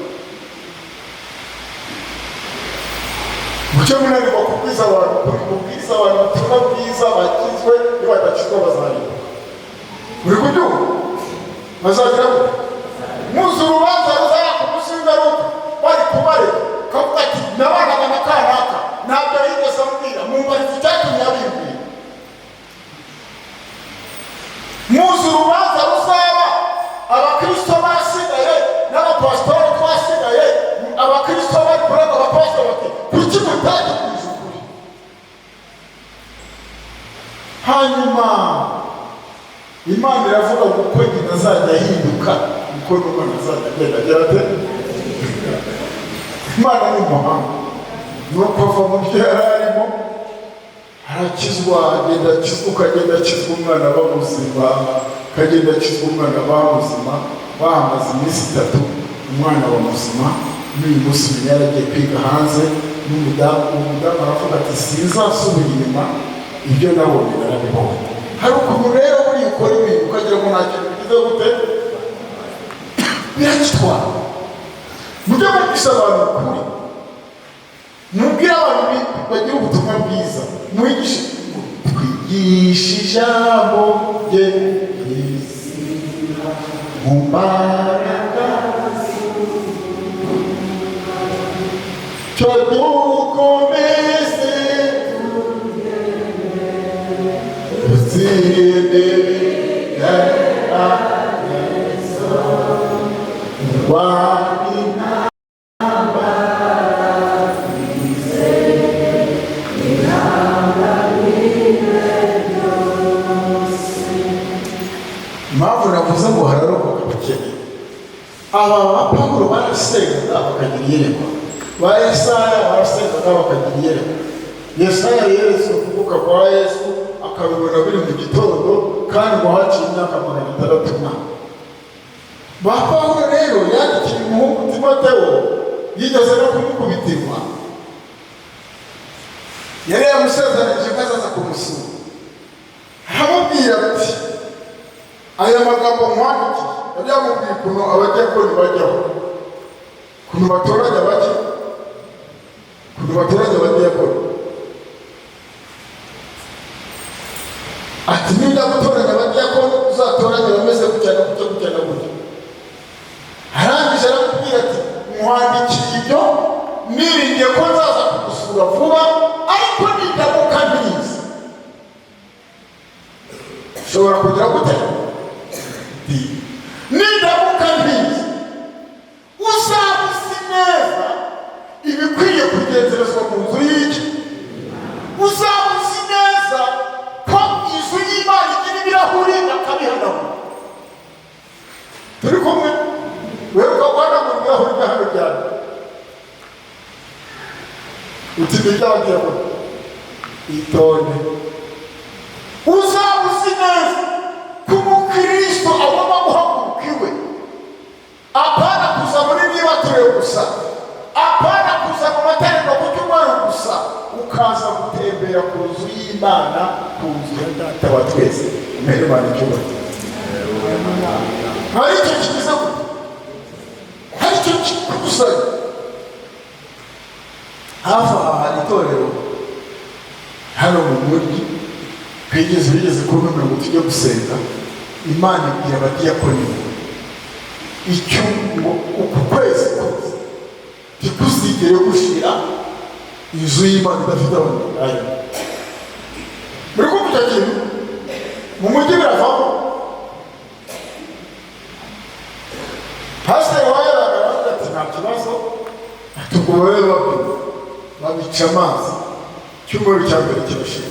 Mucyo munanirwa kubwiza abantu ukuri, kubwiza abantu ubutumwa bwiza, bakizwe. Nibadakizwa bazarimbuka. Uri kubyumva? Bazagira gute? Muzi urubanza ruzaba ku munsi w'imperuka, bari kubareka, kavuga ati: "Nabanaga na kanaka, ntabwo yigeze ambwira, mumbariza icyatumye abimbwira." Muzi urubanza ruzaba, abakristo basigaye n'abapasitori twasigaye, abakristo bari kurega abapasitori bati: "Kuki mutatubwije ukuri?" Hanyuma Imana iravuga ngo uko nyina azajya ahinduka uko n'umwana azajya agenda agira ate. Imana ni umuhanga. Nuko ava mu byo yari arimo, arakizwa, agenda akizwa, ukagenda akizwa umwana aba muzima, akagenda akizwa umwana aba muzima. Bahamaze iminsi 3 umwana wa muzima. N'uyu munsi umenya yaragiye kwiga hanze n'umudamu. Umudamu aravuga ati sinzasubira inyuma, ibyo nabonye narabibonye. Hari ukuntu rero buriya ukora ibintu ukagira ngo nta kintu bigize gute, biragitwara. Mujye mwigisha abantu ukuri, mubwire abantu bagira ubutumwa bwiza, mwigishe, twigishe ijambo rye mu mbaraga cyo dukomeze dutsinde ibigeragezo turwane intambara twizeye ihanganire byose. Impamvu navuze ngo hararokoka abakene, aba ba Pawulo barasengaga bakagira iyerekwa, ba Yesaya barasengaga bakagira iyerekwa. Yesaya yeretswe ukuvuka kwa Yesu akabibona biri mu gitondo, kandi ngo haciye imyaka 600 na. Ba Pawulo rero yandikiye umuhungu Timotewo, yigeze no kumukubitirwa, yari yamusezeranyije ko azaza kumusura. Aramubwira ati aya magambo nkwandikiye, yari yamubwiye ukuntu abadiyakoni bajyaho, ukuntu batoranya bake, ukuntu batoranya abadiyakoni. Ati niba gutoranya abadiyakoni uzatoranya bameze gutya na gutya gutya na gutya. Arangije aramubwira ati nkwandikiye ibyo niringiye ko nzaza kugusura vuba, ariko nindamuka ntiza ushobora kugira gute? Nindamuka ntiza uzaba uzi neza ibikwiye kugenzerezwa mu nzu y'iki, uzaba uzi neza ko inzu y'Imana igira ibirahuri bakabihanagura. Turi kumwe? Weruka guhanagura ibirahuri bya hano byane uti ntibyabagiyemo, itonde. Uzaba uzi neza ko umukristo agomba guhaguruka iwe, apana kuza muri nibature gusa, apana kuza mu materaniro ku cyumweru gusa, ukaza gutembera ku nzu y'Imana, ku nzu ya Data wa twese. Mwene Imana icyubahiro. Hari icyo kigize gute? Hari icyo kikusanya hafi aha. Hari itorero hano mu mujyi twigeze bigeze kuntumira ngo tujye gusenga. Imana ibwira abadiyakoni icyo ngo uku kwezi kose ntikuzigere gushira inzu y'Imana idafite abantu bayo. Muri kumva icyo kintu mu mujyi biravamo. Pasiteri wayaraga aravuga ati nta kibazo, ati ubwo babe babwira babica amazi. Icyumweru cya mbere kirashira,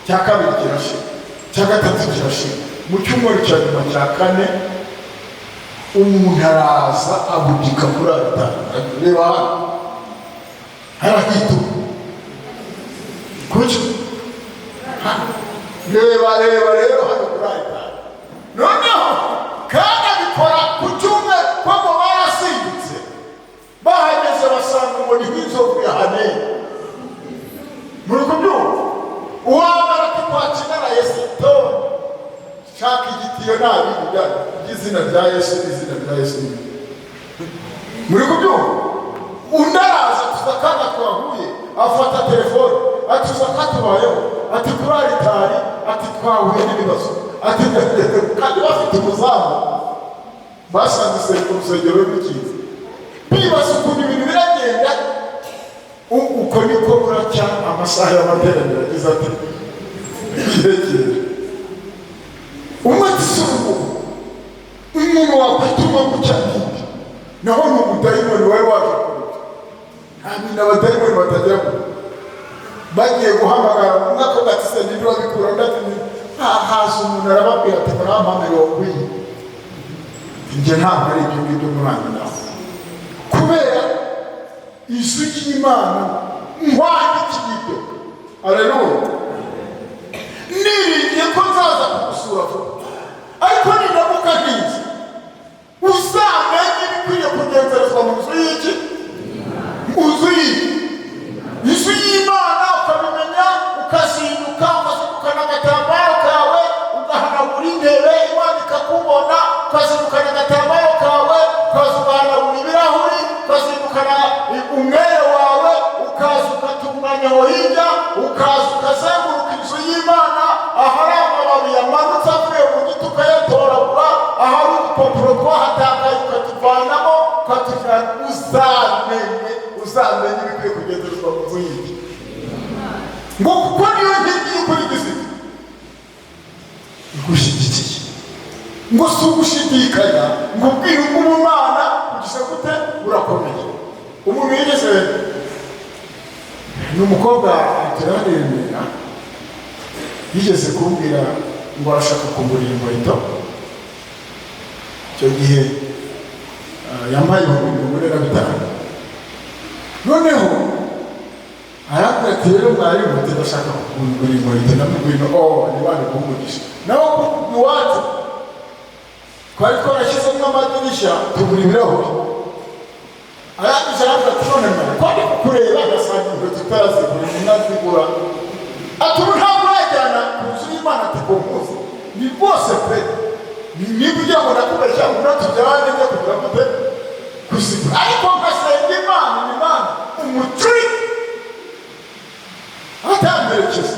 cya kabiri kirashira, cya gatatu kirashira. Mu cyumweru cya nyuma cya kane umuntu araza abudika kuri aritari, reba hano harahita kuki, reba reba rero hano kuri aritari. Noneho kandi abikora ku cyumweru kuko barasimbutse, bahageze basanga ngo ni nk'inzovu yahaneye. Muri kubyumva? Uwamara ati kwakina na Yesu tone shaka igitiyo nta bindi by'izina rya Yesu n'izina rya Yesu. Muri kubyumva? Undi araza tuza akana twahuye, afata telefone atuza katubayeho, ati kuri aritari, ati twahuye n'ibibazo, ati kandi bafite umuzamu basanze urusengero rukinze, bibaza ukuntu ibintu biragenda. Uko niko buracya amasaha y'amateraniro agize ati kirekire. Umwe ati si ubu umuntu wakwituma gutya ninde? Naho ni umudayimoni wari waje kuruta. Nta bintu abadayimoni batagira ngo bagiye guhamagara umwe akavuga ati se ninde wabikura, undi ati Haza umuntu arababwira ati: "Murampa 40." Njye ntabwo ari ibyo ngibyo muranyuraho kubera ijwi ry'Imana. Nkwandikiye ibyo, aleluya, niringiye ko nzaza kugusura vuba, ariko nindamuka ntinze, uzamenye ibikwiriye kugenzerezwa mu nzu y'iki? Mu nzu y'iki? Inzu y'Imana. Ukabimenya, ukazinduka, ukazindukana agatambaro kawe, ugahanagura intebe, Imana ikakubona. Ukazindukana agatambaro kawe, ukaza ugahanagura ibirahuri, ukazindukana umwere wawe, ukaza ugatunganya aho hirya, ukaza ukazenguruka inzu y'Imana. Ahari amababi yamanutse avuye mu giti ukayatoragura, ahari udupapuro twahatakaye ukatuvanamo, ukatujyana. Uzamenye ibikwiye kugenzerezwa mu nzu y'iki, ngo kuko niyo nkingi y'ukuri igize igushyigikiye. Ngo si ugushidikanya, ngo ubwiru bw'ubumana kugisha gute burakomeye. Umuntu yigeze, ni umukobwa ateraniye i Remera, yigeze kumbwira ngo arashaka kugura inkweto. Icyo gihe yampaye 45,000. Noneho arambwira ati: "Rero mwarimu," ati, "ndashaka kugura inkweto." Ndamubwira: "Oh, ni bana kumugisha." Naho iwacu twari twarashyizemo amadirishya, tugura ibirahuri. Arangije arambwira ati: "None mwana, ko ndi kukureba ngasanga inkweto utarazigura?" Nazigura. Ati: "Ubu ntabwo urajyana ku nzu y'Imana." Ati: "Ku munsi ni rwose pe, niba ugira ngo ndakubeshya, ngura tujyane, njya kugira gute, kuzigura." Ariko nkasenga Imana, Imana umucuri atamperekeza,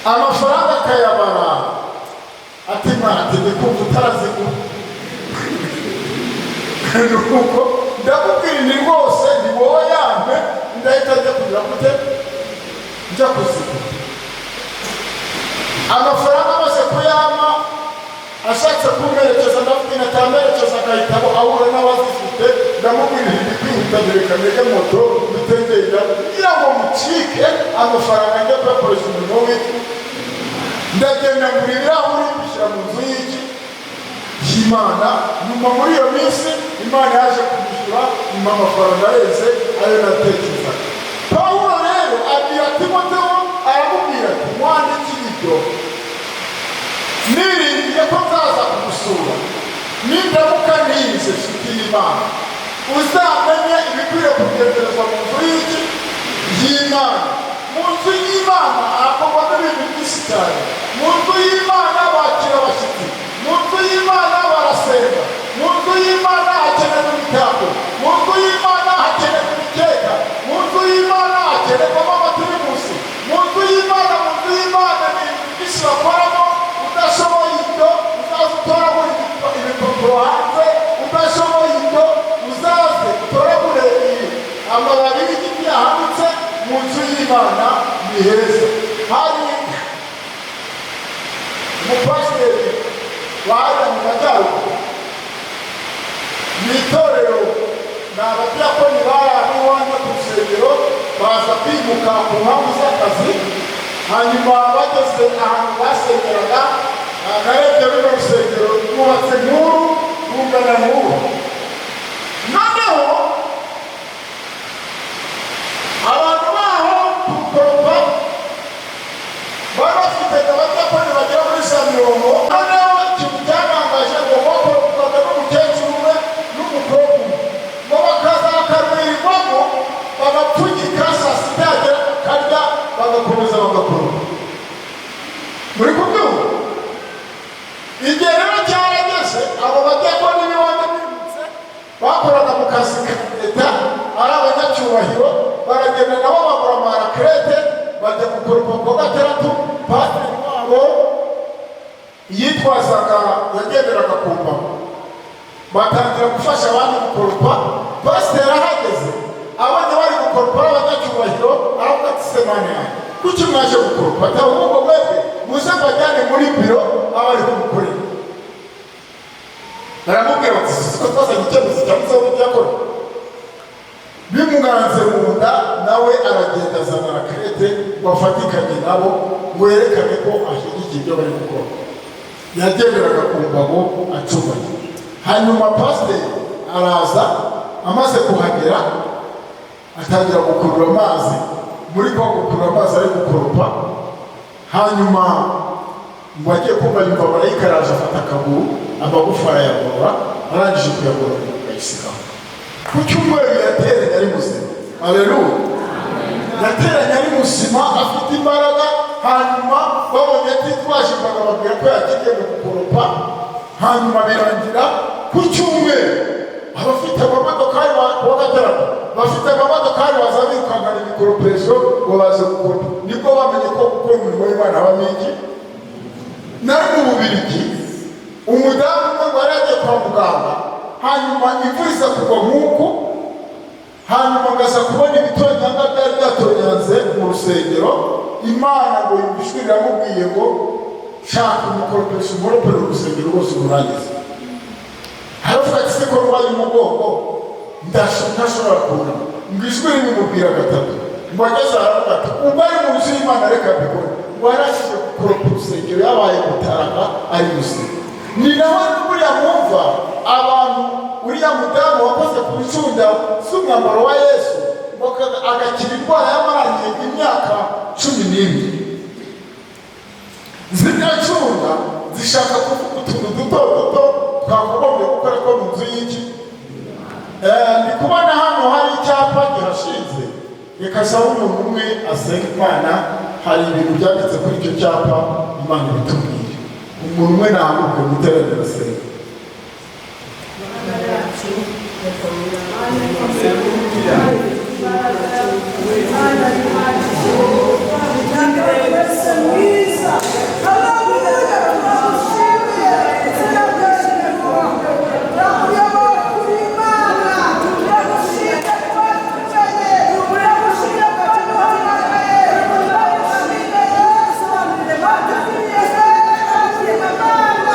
amafaranga akayabara, ati: "Mwana," ati, "ndikumva utarazigura." Nuko ndakubwira nti: "Rwose ni wowe yampe, ndahita njya kugira gute, njya kuzigura." Amafaranga amaze kuyampa, ashatse kumperekeza, ndamubwira atamperekeza, agahita ahura n'abazifite. Ndamubwira: "Ndi kwihuta, reka ntege moto bitegenda kugira ngo mucike amafaranga, njya kuyakoresha umurimo w'iki." Ndagenda ngura ibirahuri, mbishyira mu nzu y'iki? Y'Imana. Nyuma muri iyo minsi Imana yaje kubyishyura nyuma amafaranga arenze ayo natekerezaga. Pawulo rero abwira Timotewo, aramubwira ati: "Mwandikiye ibyo niringiye ko nzaza kugusura. Nindamuka ntinze, nshuti y'Imana, uzamenye ibikwiriye kugenzerezwa mu nzu y'iki? Y'Imana." Mu nzu y'Imana hakorwamo ibintu byinshi cyane. Mu nzu y'Imana bakira abashyitsi, mu nzu y'Imana barasenga, mu nzu y'Imana hakenerwa imitako, mu nzu y'Imana hakenerwa imikeka, mu nzu y'Imana hakenerwamo amatirimusi, mu nzu y'Imana, mu nzu y'Imana ni ibintu byinshi bakoramo. Udashoboye ibyo, uzaze utoragura ibipapuro hanze. Udashoboye ibyo, uzaze utoragure amababi y'igiti yahanutse. Mu nzu y'Imana ni heza. Hari umupasiteri wahaga mu majyaruguru mu itorero, ni abadiyakoni bari aho iwanjye ku rusengero, baza kwimuka ku mpamvu z'akazi. Hanyuma bageze ahantu basengeraga, narebye runo rusengero rwubatse nk'uru, rungana nk'uru. Noneho abantu baho kurukoropa bari bafite abadiyakoni bagera muri za 40. Noneho ikintu cyatangaje, ngo bakoropaga n'umukecuru umwe n'umukobwa umwe, ngo bakaza bakarwirirwamo, bagapfunyika, saa sita yagera bakarya, bagakomeza bagakoropa. Muri kubyumva? Igihe rero cyarageze, abo badiyakoni b'iwanjye bimutse, bakoraga mu kazi ka leta, ari abanyacyubahiro, baragenda nabo bagura amaraclette, bajya gukoropa ku wa gatandatu. Pasiteri wabo yitwazaga, yagenderaga ku mbago, batangira gufasha abandi gukoropa. Pasiteri ahageze, abonye bari gukoropa ari abanyacyubahiro, aravuga ati: "Semana yanjye, kuki mwaje gukoropa? Ati: 'Ahubwo mwebwe muze mbajyane muri biro aho ariho mukorera.'" Baramubwira bati: "Siko twazanye icyemezo cyanditseho n'ibyo." Bimuganze mu nda, nawe aragenda azana raclette ngo afatikanye nabo. Ngo yerekane ko ashyigikiye ibyo bari gukora. Yagenderaga ku mbago acumbagira. Hanyuma pasiteri araza, amaze kuhagera atangira gukurura amazi. Muri kwa gukurura amazi ari gukoropa, hanyuma ngo agiye kumva yumva marayika araje, afata akaguru, amagufa arayagorora. Arangije kuyagorora ayisigaho. Ku cyumweru yateranye ari muzima. Aleluya! Yateranye ari muzima, afite imbaraga. Hanyuma babonye atitwaje imbago, babwira ko yagiye mu gukoropa. Hanyuma birangira ku cyumweru abafite amamodokari, kuwa gatandatu bafite amamodokari, baza birukankana imikoropesho ngo baze gukoropa. Nibwo bamenye ko gukora umurimo w'Imana habamo iki. Nari mu Bubirigi, umudamu umwe ngo yari yagiye kwa muganga, hanyuma imvura iza kugwa nk'uku. Hanyuma ngaza kubona ibitonyanga byari byatonyanze mu rusengero. Imana ngo yumva ijwi riramubwiye ngo: "Shaka umukoropesho umuropere urusengero rwose ururangize." Aravuga ati: "Se ko ndwaye umugongo, ntashobora kunama?" Ngo ijwi rimumubwira gatatu. Ngo ageze aravuga ati: "Ubwo ari mu nzu y'Imana, reka mbikore." Ngo yarangije gukoropa urusengero, yabaye gutaraga ari muzima. Ni nawe buriya mwumva abantu, uriya mudamu wakoze ku bicunda z'umwambaro wa Yesu, ngo agakira indwara yamaranye imyaka 12. Ziriya ncunda zishaka kuvuga utuntu duto duto twakagombye gukora two mu nzu y'iki. Ndi kubona hano hari icyapa gihashinze. Reka sabe umuntu umwe asenga Imana. Hari ibintu byanditse kuri icyo cyapa, Imana ibitubwire. Umuntu umwe nahaguruke mu iteraniro asenga. Mana yacu, wese mwiza, haleluya, turagushimiye izina ryawe, turakuyobora kuri Imana, turagushimye kuba tumenye, turagushimye kuba duhamagaye, turagushimye Yesu, watugiriye neza, Imana,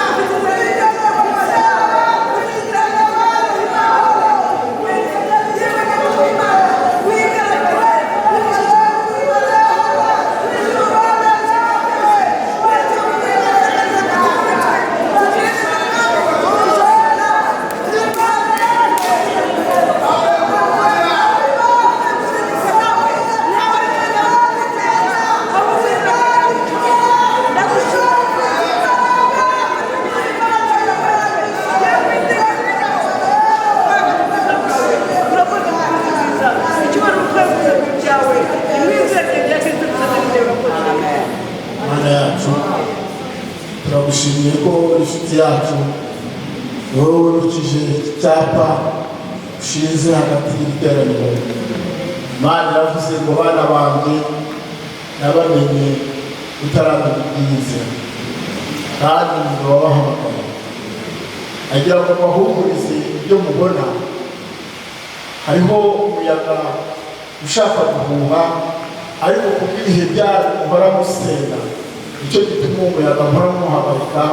Mana yacu, turagushimiye ko uri inshuti yacu, wowe wurukije iki cyapa ushinze hagati y'iteraniro. Imana iravuze ngo: "Bana banjye, nabamenye utaramenya iby'iyi nzira, kandi ni wabahamagaye." Agira ngo mbahumurize ibyo mubona. Hariho umuyaga ushaka guhuha, ariko kubw'ibihe byanyu muhora musenga, nicyo gituma uwo muyaga muhora muhagarika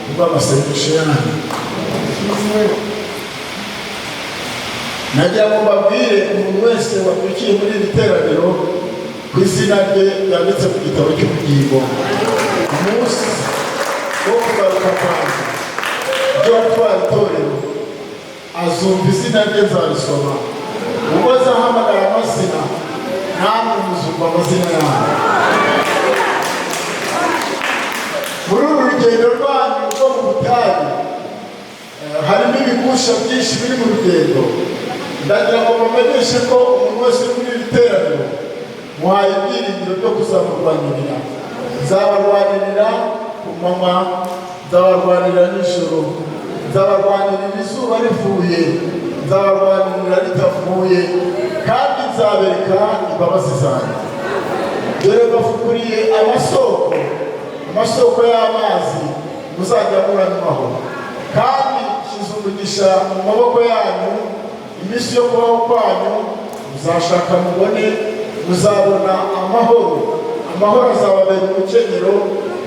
kubw'amasengesho yanyu. Nagira ngo mbabwire, umuntu wese wabyukiye muri iri teraniro ku izina rye ryanditse mu gitabo cy'ubugingo, umunsi wo kugaruka kwanjye byo gutwara itorero, azumva izina rye, nzarisoma. Ubwo azahamagara amazina, namwe muzumva amazina yanyu. Muri uru rugendo rwanyu rwo mu butayu, harimo ibigusha byinshi biri mu rugendo. Ndagira ngo bamenyeshe ko umuntu wese uri muri iri teraniro muhaye ibyiringiro byo kuzamurwanirira. Nzabarwanirira ku manywa, nzabarwanirira nijoro, nzabarwanirira izuba rivuye, nzabarwanirira ritavuye, kandi nzabereka imbabazi zanjye. Dore mbafukuriye amasoko, amasoko y'amazi muzajya muranywaho, kandi nshyize umugisha mu maboko yanyu iminsi yo kubaho kwanyu. Muzashaka mubone, muzabona amahoro. Amahoro azababera umukenyero,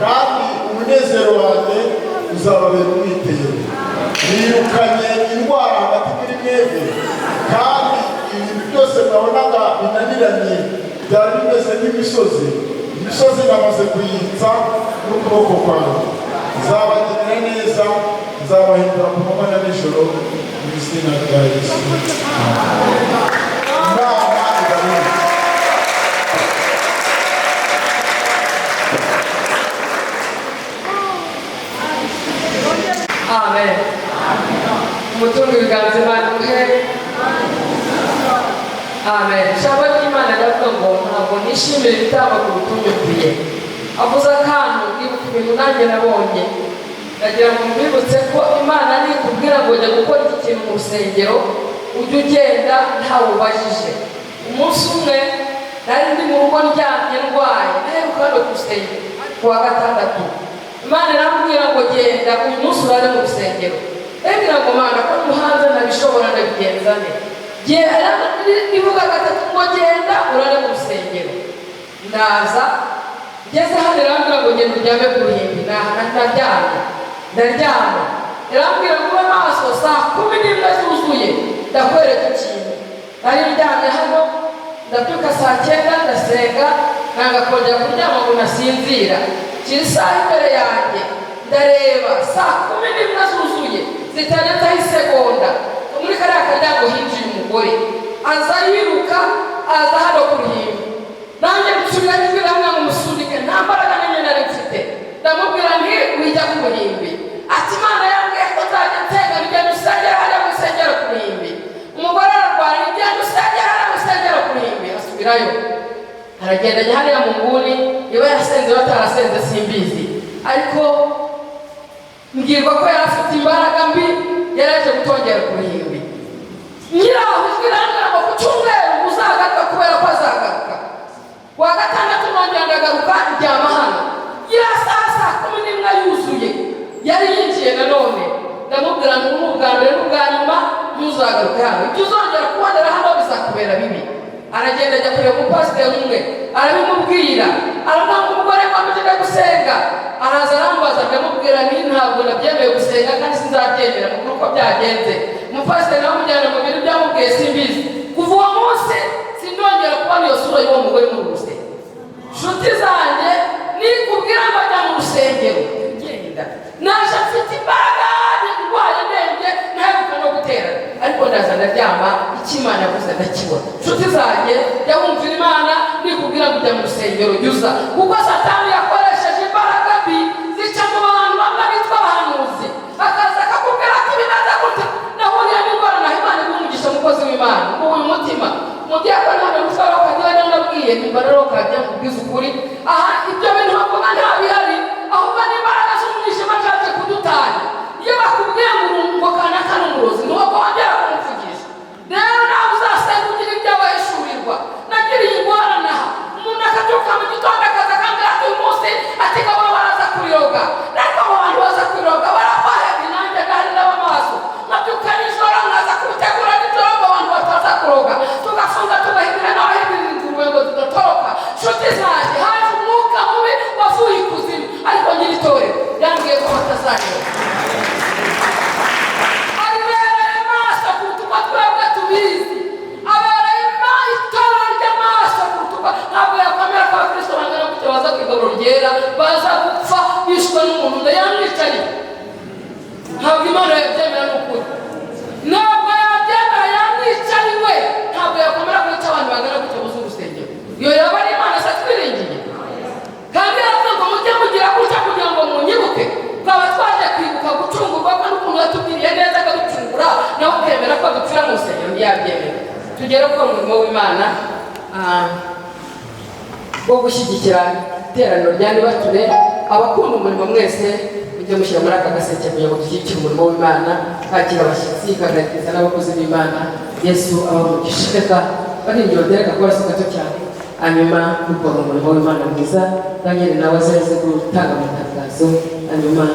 kandi umunezero wanjye uzababera umwitero. Nirukanye indwara hagati muri mwebwe, kandi ibintu byose mwabonaga binaniranye, byari bimeze nk'imisozi. Imisozi namaze kuyitsa n'ukuboko kwanjye. Nzabagirira neza, nzabahindura ku manywa na nijoro, mu izina rya Yesu. Imana ibarinde. Amen. Umutungo ibiganza, Imana uhe. Amen. Ijambo ry'Imana riravuga ngo ntabwo nishimira ibitambo kuruta unyumviye. Avuze akantu, nibuka ibintu nanjye nabonye. Ndagira ngo mbibutse ko Imana nikubwira ngo jya gukora iki kintu mu rusengero, ujye ugenda ntawe ubajije. Umunsi umwe nari ndi mu rugo ndyamye ndwaye, naheruka hano ku rusengero ku wa gatandatu. Imana irambwira ngo genda uyu munsi urare mu rusengero. Ndabwira ngo Mana, ko muhanze ntabishobora, ndabigenza nte? Ivuga gatatu ngo genda urare mu rusengero. Ndaza, ngeze hano irambwira ngo genda uryame ku ruhimbi. Ndaryamye, ndaryama. Irambwira ngo ube maso 11:00 zuzuye, ndakwereka ikintu. Nari ndyamye hano, ndabyuka 9:00, ndasenga, nanga kongera kuryama ngo nasinzira. Kiri isaha imbere yanjye, ndareba 11:00 zuzuye zitarenzaho isegonda, muri kariya karyango hinjiye umugore, aza yiruka, aza hano ku ruhimbi. Nanjye nsubira ijwi hamwe ngo musunike, nta mbaraga n'imwe nari mfite. Ndamubwira nti wijya ku ruhimbi. Ati Imana yambwiye ko nzajya nsenga, ngenda usengera hariya mu rusengero ku ruhimbi. Umugore ararwara, ngenda usengera hariya mu rusengero ku ruhimbi. Asubirayo, aragenda ajya hariya mu nguni. Niba yasenze batarasenze simbizi, ariko mbwirwa ko yari afite imbaraga mbi, yari yaje gutongera ku ruhimbi. Nyiraho ijwi irambwira ngo ku cyumweru uzagaruka, kubera ko azagaruka. Wa gatandatu nongera ndagaruka, ndyama hano. Ya saa 11:00 yuzuye yari yinjiye nanone. Ndamubwira ngo ni ubwa mbere n'ubwa nyuma, ntuzagaruke hano, ibyo uzongera kubonera hano bizakubera bibi. Aragenda ajya kureba umupasiteri umwe, arabimubwira, aravuga ngo umugore ngo amujye gusenga. Araza arambaza, ndamubwira nti ntabwo nabyemeye gusenga kandi sinzabyemera, mukuru uko byagenze. Umupasiteri nawe amujyana mu bintu byamubwiye simbizi. Kuva uwo munsi sindongera kubona iyo sura y'uwo mugore mu rusengero. Nshuti zanjye, nikubwira ngo ajya mu rusengero, genda. Naje mfite imbaraga, ndwaye ndembye, ntaheruka no guterana, ariko ndaza ndaryama, icyo Imana yavuze ndakibona. Nshuti zanjye, jya wumvira Imana, nikubwira ngo ujya mu rusengero jya uza, kuko Satani yakoresheje imbaraga mbi zica mu bantu bamwe bitwa abahanuzi, akaza akakubwira ati bimeze gutya. Nahuriye n'ingorane aho. Imana iguha umugisha, umukozi w'Imana uyu mutima umudiyakoni hano gutwara bakajya nabwiye nimba rero kajya kubwiza ukuri. Aha ibyo bintu bavuga nta bihari, ahubwo n'imbaraga z'umwijima ashatse kudutanya. Iyo bakubwiye ngo ngo kanaka ni umurozi, ntiwakongera kumuvugisha. Rero nawe uzasenga ugira ibyo abahishurirwa. Nagiriye ingorane aha, umuntu akabyuka mu gitondo akaza akambwira ati uyu munsi ati gaburo baraza kuriroga. Ariko abo bantu baza kuriroga barafahega, nanjye ndahari ndaba amaso. Nkabyuka nijoro nkaza kubitegura nijoro ngo abantu bataza kuroga, tugafunga, tugahindura n'abahindura ingurube ngo tudatoroka. Nshuti zanjye, haje umwuka mubi wavuye ikuzimu, ariko nyiri itorero yambwiye ko batazareba. Abereye maso kuruta uko twebwe tubizi, abereye itorero ry'amaso kuruta uko. Ntabwo yakwemera ko abakristo bangana gutya baza ku igaburo ryera baza gupfa bishwe n'umuntu ngo yamwicariye. Ntabwo Imana yabyemera, ni ukuri ntabwo yabyemera. Yamwicariwe, ntabwo yakwemera kwica abantu bangana gutya buzuye urusengero. Iyo yaba ari Imana se twiringiye? Kandi yaravuze ngo mujye mugira gutya kugira ngo munyibuke. Twaba twaje kwibuka gucungurwa ko n'ukuntu yatugiriye neza akaducungura, nawe ukemera ko dupfira mu rusengero? Ntiyabyemera. Tugere ku murimo w'Imana wo gushyigikira iteraniro rya Nibature. Abakunda umurimo mwese mujye mushyira muri aka gaseke kugira ngo dushyigikire umurimo w'Imana, kakira abashyitsi, kagakiza n'abakozi b'Imana. Yesu abamugisha. Reka baririmbyi batereka korasi gato cyane, hanyuma dukora umurimo w'Imana mwiza. Daniel nawe azaze gutanga amatangazo, hanyuma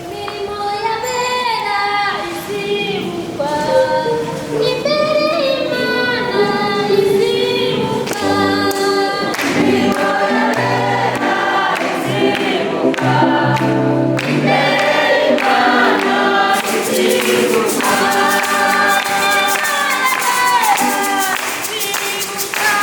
Imirimo y'abera izibukwa imbere y'Imana, izibukwa. Imirimo y'abera izibukwa imbere y'Imana, izibukwa, izibukwa.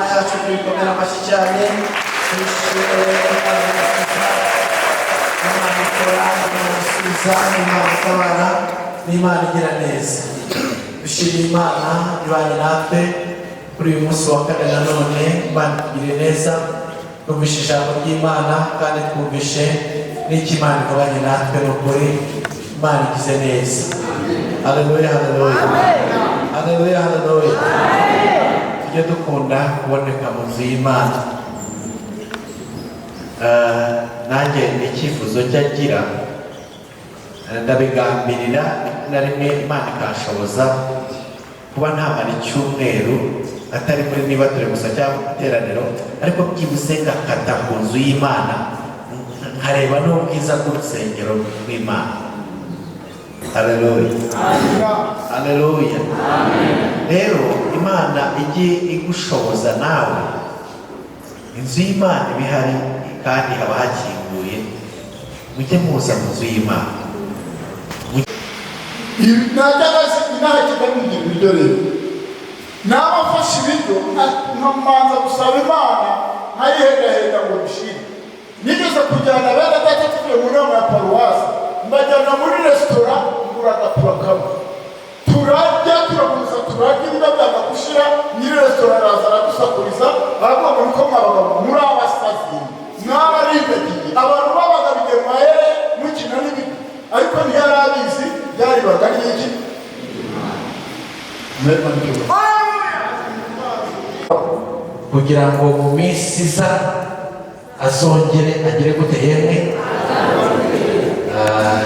Imana yacu tuyikomera amashyi cyane, tuyishimire. Imana nziza, Imana ikora, Imana isubiza, Imana itabara n'Imana igira neza. Dushimiye Imana ibanye natwe kuri uyu munsi wa kane. Nanone Imana itugiriye neza, twumvishe ijambo ry'Imana kandi twumvishe n'icyo Imana ivuganye natwe. Ni ukuri Imana igize neza. Haleluya, haleluya, haleluya, haleluya! Tujye dukunda kuboneka mu nzu y'Imana. Nanjye ni icyifuzo njya ngira, ndabigambirira rimwe na rimwe, Imana ikanshoboza kuba ntamara icyumweru atari muri niba turi gusa cyangwa mu iteraniro, ariko byibuze ngakata ku nzu y'Imana, nkareba n'ubwiza bw'urusengero rw'Imana. Haleluya, haleluya! Rero Imana ijye igushoboza nawe. Inzu y'Imana iba ihari kandi haba hakinguye. Mujye muza mu nzu y'Imana. Najyaga inaha Kigali ngira ibiryo, rero naba mfashe ibiryo nkamanza gusaba Imana, nkayihendahenda ngo bishire. Nigeze kujyana bene data, tuvuye mu nama ya paruwasi, mbajyana muri resitora, ngura agapura kamwe, turarya, turaguza, turarya, ibiryo byanga gushira. Nyiri resitora araza aradusakuriza, aravuga ngo: "Niko mwabagabo muri abasazi, mwararindagiye, abantu babaga bigiye mwahere mukina n'ibiryo." Ariko ntiyari abizi, byari ibanga ry'iki? Mwema n'icyubahiro. Kugira ngo mu minsi iza azongere agere gute yemwe?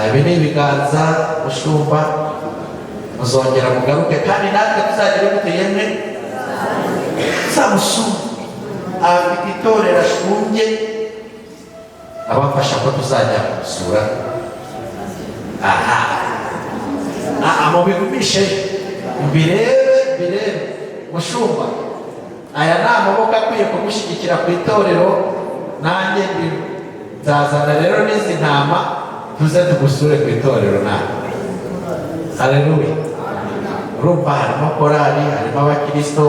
Ibi ni ibiganza, mushumba, muzongera mugaruke kandi natwe tuzagere gute yemwe? Tuzamusura. Afite itorero ashumbye, abafasha ko tuzajya kumusura. Aha aha mubigumishe, mbirebe, mbirebe. Mushumba, aya ni amaboko akwiye kugushyigikira ku itorero. Nanjye nzazana rero n'izi ntama, tuze tugusure ku itorero nawe. Haleluya! Urumva harimo korali, harimo abakirisito,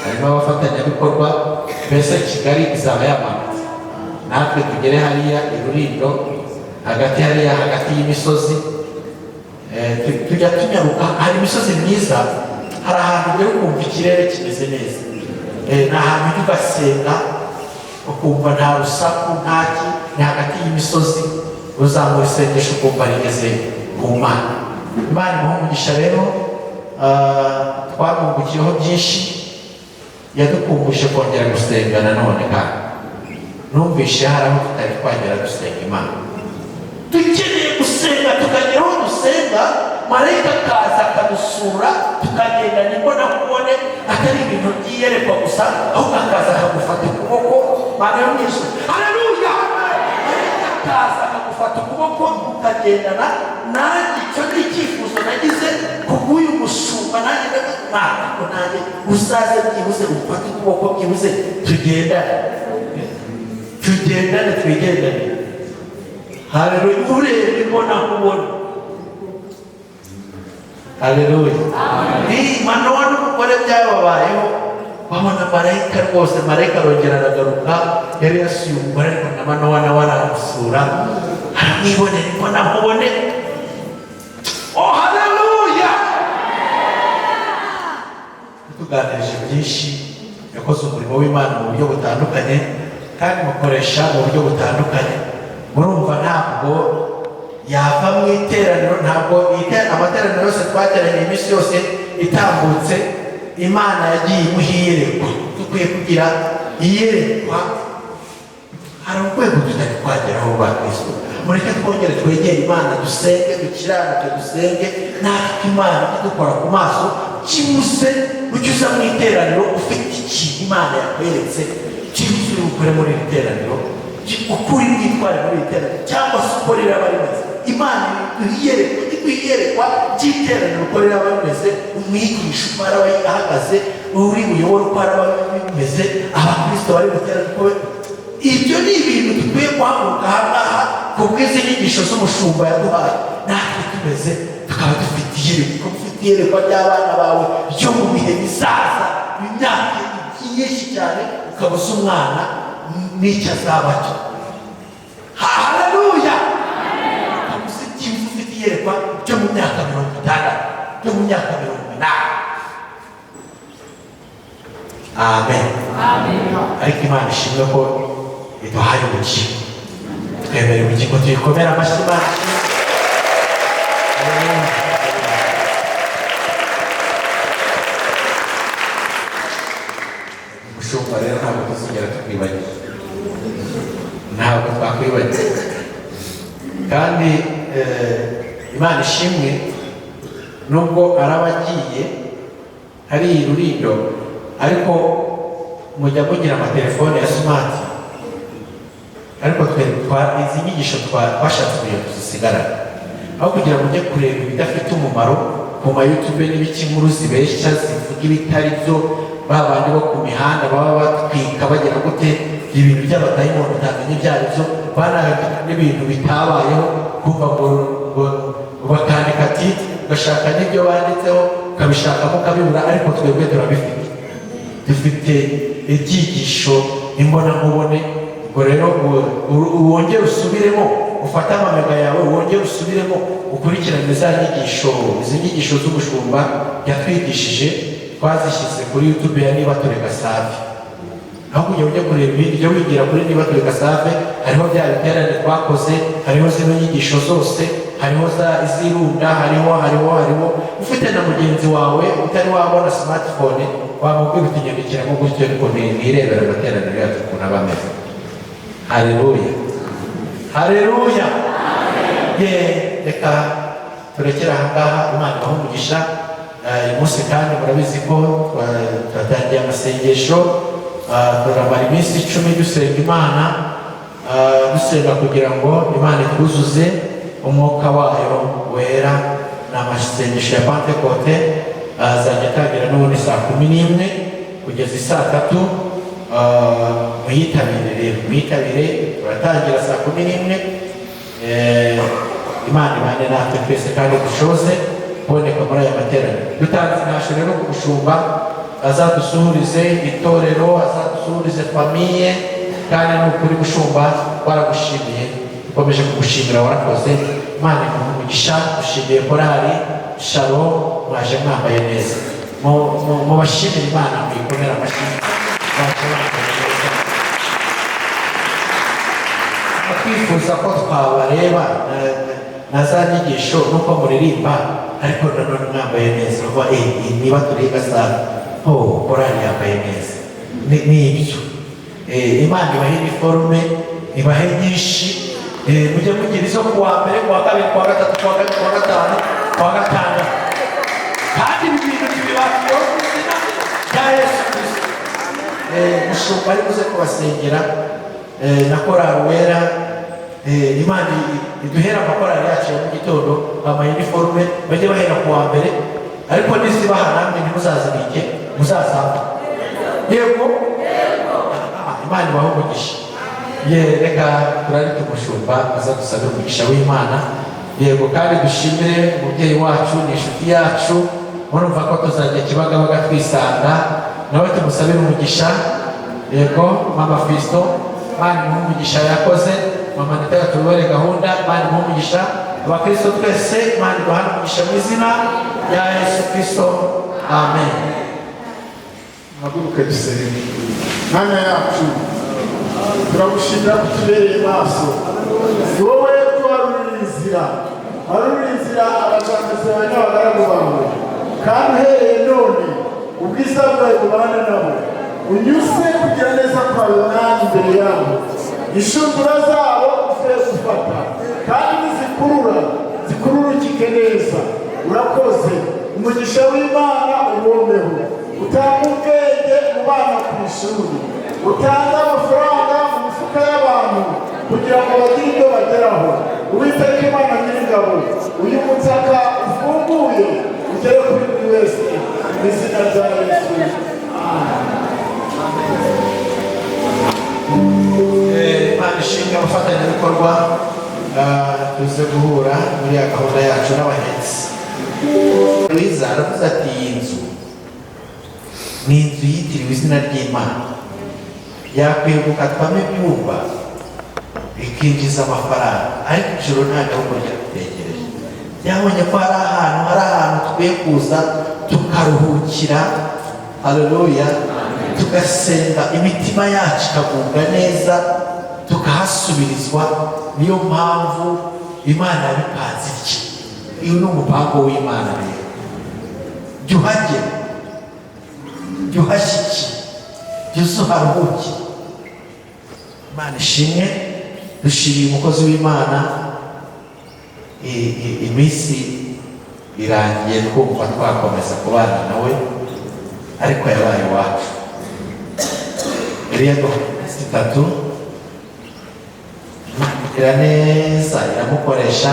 harimo abafatanyabikorwa, mbese Kigali izaba yamanutse. Natwe tugere hariya i Rurindo hagati, hariya hagati y'imisozi. Tujya tunyaruka, hari imisozi myiza, hari ahantu ugera ukumva ikirere kimeze neza. Ni ahantu ujya ugasenga ukumva nta rusaku, ntaki, ni hagati y'imisozi, uzamura isengesho ukumva rigeze ku Mana. Imana imuhe umugisha. Rero twamwungukiyeho byinshi, yadukumbuje kongera gusenga nanone, kandi numvishe hari aho tutari twagera gusenga Imana. Dukeneye gusenga tukagera aho dusenga, marayika akaza akadusura, tukagendana imbonakubone, atari ibintu by'iyerekwa gusa, ahubwo akaza akagufata ukuboko. Mana yo mu ijuru, haleluya! Marayika akaza akagufata ukuboko mukagendana. Nanjye icyo ni icyifuzo nagize kubw'uyu mushumba. Nanjye ndavuga ko nanjye uzaze byibuze ufate ukuboko, byibuze tugendane, tugendane, twigendane. Haleluya! Ureba imbonakubone. Haleluya! Manowa n'umugore byababayeho, babona marayika rwose. Marayika arongera aragaruka. Yari yasuye umugore, ariko na Manowa nawe aramusura, aramwibonera imbonakubone. Oh, haleluya! Tuganirije byinshi. Yakoze umurimo w'Imana mu buryo butandukanye kandi mukoresha mu buryo butandukanye. Murumva ntabwo yava mu iteraniro, ntabwo amateraniro yose twateraniye, iminsi yose itambutse, Imana yagiye imuha iyerekwa. Dukwiye kugira iyerekwa. Hari urwego tutari twageraho rwa Kristo. Mureke twongere twegere Imana, dusenge, dukiranuke, dusenge natwe Imana idukora ku maso. Kibuze ujye uza mu iteraniro ufite ikintu Imana yakweretse, kibuze uri bukore muri iri teraniro, uko uri bwitware muri iri teraniro, cyangwa se uko riraba rimeze. Imana iduha iduha iyerekwa ry'iteraniro uko riraba rimeze, umwigisha uko araba ahagaze, uri buyobore uko araba bimeze, abakristo bari buterane uko. Ibyo ni ibintu dukwiye guhaguruka aha ngaha ku bw'izi nyigisho z'umushumba yaduhaye, natwe tumeze tukaba dufite iyerekwa, ufite iyerekwa ry'abana bawe ryo mu bihe bizaza, imyaka igiye. myinshi cyane, ukaba uzi umwana n'icyo azaba cyo. Haleluya! Ukaba uzi byibuze, ufite iyerekwa ryo mu myaka 60, ryo mu myaka 80. Amen. Ariko Imana ishimwe ko iduhaye ubugingo, twemere ubugingo, tuyikomere amashyi. Imana ishimwe. Haleluya. Umushumba rero, ntabwo tuzigera tukwibagirwa, ntabwo twakwibagirwa. Kandi Imana ishimwe, nubwo araba agiye ari i Rurindo, ariko mujya mugira amatelefone ya smart. Ariko twe izi nyigisho twashatse kugira ngo tuzisigarane, aho kugira ngo ujye kureba ibidafite umumaro ku ma YouTube n'ibiki, inkuru zibeshya, zivuga ibitari byo, ba bandi bo ku mihanda baba batwika, bagira gute, ibintu by'abadayimoni utamenya ibyo ari byo, banandika n'ibintu bitabayeho, kumva ngo bakandika ati, ugashaka n'ibyo banditseho, ukabishakamo ukabibura. Ariko twebwe turabifite, dufite ibyigisho imbonankubone. Ubwo rero wongere usubiremo, ufate amamega yawe, wongere usubiremo, ukurikirane za nyigisho. Izi nyigisho z'umushumba yatwigishije twazishyize kuri YouTube ya Niba Tureka Save. Aho kugira ujye kureba ibindi, ujye wigira kuri Niba Tureka Save. Hariho bya biterane twakoze, hariho zino nyigisho zose, hariho za izirunda, hariho. Ufite na mugenzi wawe utari wabona smartphone, wamubwira uti: "Nyandikiramo gutyo, ariko nirebera amateraniro yacu ukuntu aba ameze." Haleluya, haleluya! Ye, reka turekere aha ngaha. Imana ibahe umugisha. Uyu munsi kandi murabizi ko twatangiye amasengesho. Turamara iminsi 10 dusenga Imana, dusenga kugira ngo Imana itwuzuze umwuka wayo wera. Ni amasengesho ya Pantekote, azajya atangira n'ubundi saa 11 kugeza isaa 3. Muyitabire rero, muyitabire. Turatangira saa 11. Imana ibane natwe twese kandi dushoze kuboneka muri aya materaniro. Dutanze intasho rero ku mushumba, azadusuhurize itorero, azadusuhurize famille. Kandi ni ukuri, mushumba, waragushimiye, dukomeje kugushimira, warakoze. Imana iguhe umugisha. Dushimiye korali Shalom, mwaje mwambaye neza. Mubashimire Imana, muyikomere amashyi, mwaje mwambaye neza. Twifuza ko twabareba na za nyigisho nuko muririmba, ariko nanone mwambaye neza. Uvuga niba turiga saa, oh, korali yambaye neza. Ni ibyo. Imana ibahe iniforume, ibahe nyinshi. Mujye mugira izo kuwa mbere, kuwa kabiri, kuwa gatatu, kuwa kane, kuwa gatanu, kuwa gatandatu. Kandi ibi bintu ntibibakwiyeho mu izina rya Yesu Kristo. Mushumba ari buze kubasengera na korali wera. Imana iduhera amakorali yacu ya mu gitondo ama uniforme, bajye bahera ku wa mbere. Ariko nizibaha namwe ntimuzazibike, muzazamba. Yego. Ah, Imana ibahe umugisha. Ye, reka turarike umushumba aza dusabe umugisha w'Imana. Yego, kandi dushimire umubyeyi wacu, ni inshuti yacu, murumva ko tuzajya Kibagabaga twisanga nawe, tumusabire umugisha. Yego, mama Fisto, Imana imuhe umugisha, yakoze. Mama Nita tubare gahunda, Imana imuhe umugisha. Abakristo twese, Imana iduhane umugisha mu izina rya Yesu Kristo, amen. Haguruke dusenge. Mana yacu, turagushimira ko utubereye maso. Ni wowe tuharurira inzira, warurira inzira abagambizi bawe n'abagaragu bawe. Kandi uhereye none ubwiza bwawe bubane nabo, unyuze kugira neza kwawe, Mwami, imbere yabo. Inshundura zabo uze gufata, kandi nizikurura zikururukike neza. Urakoze. Umugisha w'Imana ubomeho, utanga ubwenge mu bana ku ishuri, utanga amafaranga mu mifuka y'abantu kugira ngo bagire ibyo bageraho. Uwiteka Imana Nyiringabo, uyu mutaka ufunguye ugere kuri buri wese mu izina rya Yesu. Imana ishimwe. Abafatanyabikorwa, tuze guhura muri ya gahunda yacu n'abahetsi. Mwiza aravuze ati: "Iyi nzu Ni inzu yitiriwe izina ry'Imana, yakwiye gukatwamo ibyumba bikinjiza amafaranga, ariko ijoro nta gahunda ryadutegereje. Byabonye ko hari ahantu tukwiye kuza tukaruhukira, haleluya, tugasenga, imitima yacu ikagubwa neza, tukahasubirizwa. Niyo mpamvu Imana yabipanze itya. Uyu ni umupango w'Imana. Rero jya uhagera, jya uhashyikira, jya uza uharuhukire. Imana ishimwe. Dushimiye umukozi w'Imana. Iminsi irangiye twumva twakomeza kubana nawe, ariko yabaye iwacu. Yari yaduhaye iminsi 3. Imana igira neza, iramukoresha,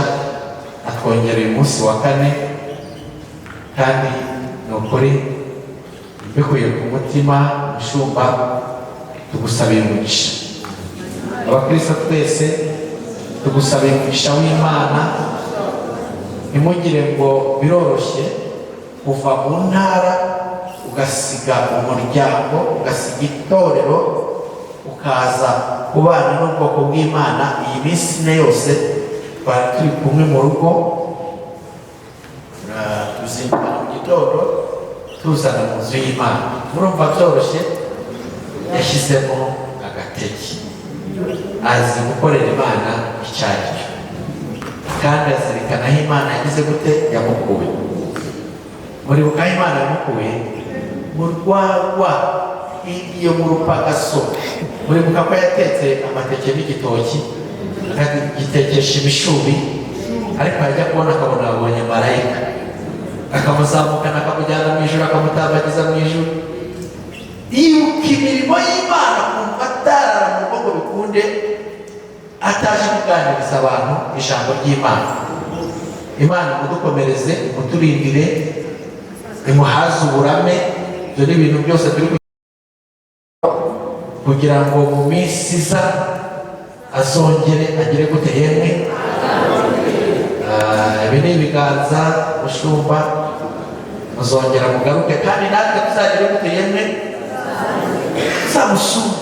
atwongera uyu munsi wa kane. Kandi ni ukuri, mbikuye ku mutima, mushumba, tugusabiye umugisha. Abakristo twese tugusabiye umugisha w'Imana. Ntimugire ngo biroroshye kuva mu ntara, ugasiga umuryango, ugasiga itorero, ukaza kubana n'ubwoko bw'Imana. Iyi minsi 4 yose twari turi kumwe mu rugo, tuzindukana mu gitondo, tuzana mu nzu y'Imana. Murumva byoroshye? Yashyizemo agatege, azi gukorera Imana icyo ari cyo, kandi azirikana aho Imana yagize gute, yamukuye. Muribuka aho Imana yamukuye? Mu rwagwa iyo mu rupagaso. Muribuka ko yatetse amateke n'igitoki, akagitekesha imishubi, ariko yajya kubona akabona abonye marayika, akamuzamukana, akamujyana mu ijuru, akamutambagiza mu ijuru. Yibuka imirimo y'Imana, kumva atarara mu rugo ngo bikunde ataje kuganiriza abantu ijambo ry'Imana. Imana imudukomereze, imuturindire, imuhaze uburame. Ibyo ni ibintu byose turi kugira ngo mu minsi iza azongere agere gute yemwe. Ibi ni ibiganza, mushumba, muzongera mugaruke, kandi natwe tuzagere gute yemwe, tuzamusumba.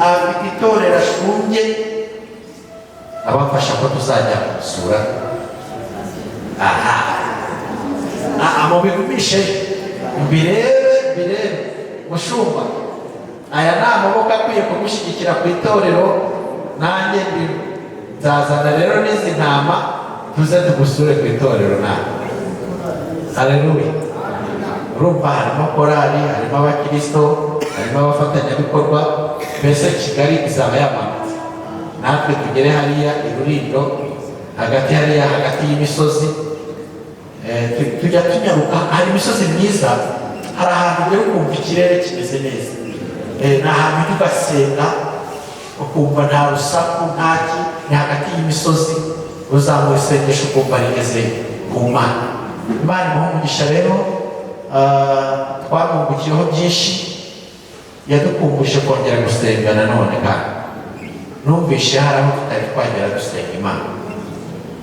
Afite itorero ashumbye, abafasha ko tuzajya gusura. Aha aha mubigumishe, mbirebe, mbirebe. Mushumba, aya ni amaboko akwiye kugushyigikira ku itorero. Nanjye nzazana rero n'izi ntama, tuze tugusure ku itorero nawe. Haleluya! Urumva harimo korali, harimo abakirisito, harimo abafatanyabikorwa, mbese Kigali izaba yamanutse, natwe tugere hariya i Rurindo hagati, hariya hagati y'imisozi. Tujya tunyaruka, hari imisozi myiza, hari ahantu ugera ukumva ikirere kimeze neza. Ni ahantu ujya ugasenga ukumva nta rusaku, ntaki, ni hagati y'imisozi, uzamura isengesho ukumva rigeze ku Mana. Imana imuhe umugisha. Rero twamwungukiyeho byinshi, yadukumbuje kongera gusenga nanone. Kandi numvishe hari aho tutari twagera dusenga Imana.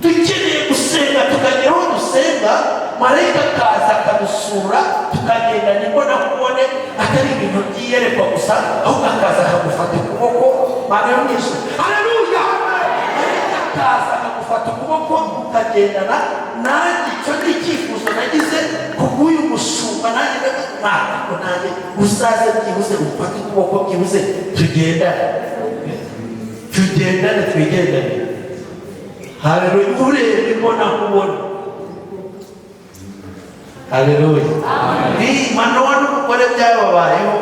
Dukeneye gusenga tukagera aho dusenga, marayika akaza akadusura, tukagendana imbonakubone, atari ibintu by'iyerekwa gusa, ahubwo akaza akagufata ukuboko. Mana yo mu ijuru, haleluya! Marayika akaza akagufata ukuboko, mukagendana. Nanjye icyo ni icyifuzo nagize kubw'uyu mushumba. Nanjye ndavuga ko nanjye uzaze byibuze ufate ukuboko, byibuze tugendane, tugendane, twigendane. Haleluya! Urebe imbonakubone. Haleluya! Ni Manowa n'umugore byababayeho,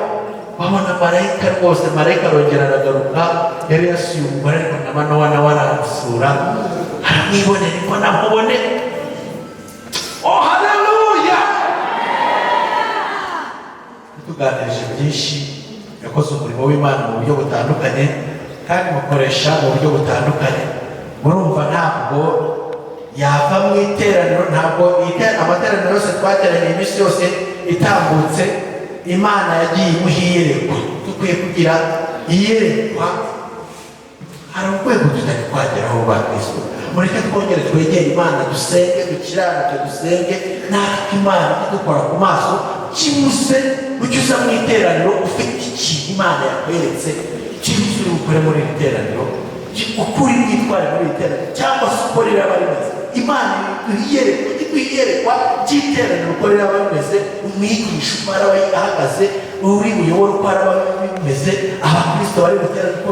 babona marayika rwose. Marayika arongera aragaruka. Yari yasuye umugore, ariko na Manowa nawe aramusura, aramwibonera imbonakubone. Oh, haleluya! Tuganirije byinshi. Yakoze umurimo w'Imana mu buryo butandukanye, kandi mukoresha mu buryo butandukanye. Murumva ntabwo yava mu iteraniro, ntabwo amateraniro yose twateraniye, iminsi yose itambutse, Imana yagiye imuha iyerekwa. Dukwiye kugira iyerekwa. Hari urwego tutari twageraho ba Kristo. Mureke twongere twegere Imana, dusenge, dukiranuke, dusenge natwe, Imana idukora ku maso. Kibuze ujye uza mu iteraniro ufite ikintu Imana yakweretse, kibuze uri bukore muri iri teraniro, uko uri bwitware muri iri teraniro, cyangwa se uko riraba rimeze. Imana iduhiyerekwa, iduhiyerekwa ry'iteraniro uko riraba rimeze, umwigisha uko araba ahagaze, uri buyobore uko araba bimeze, abakristo bari buterane uko.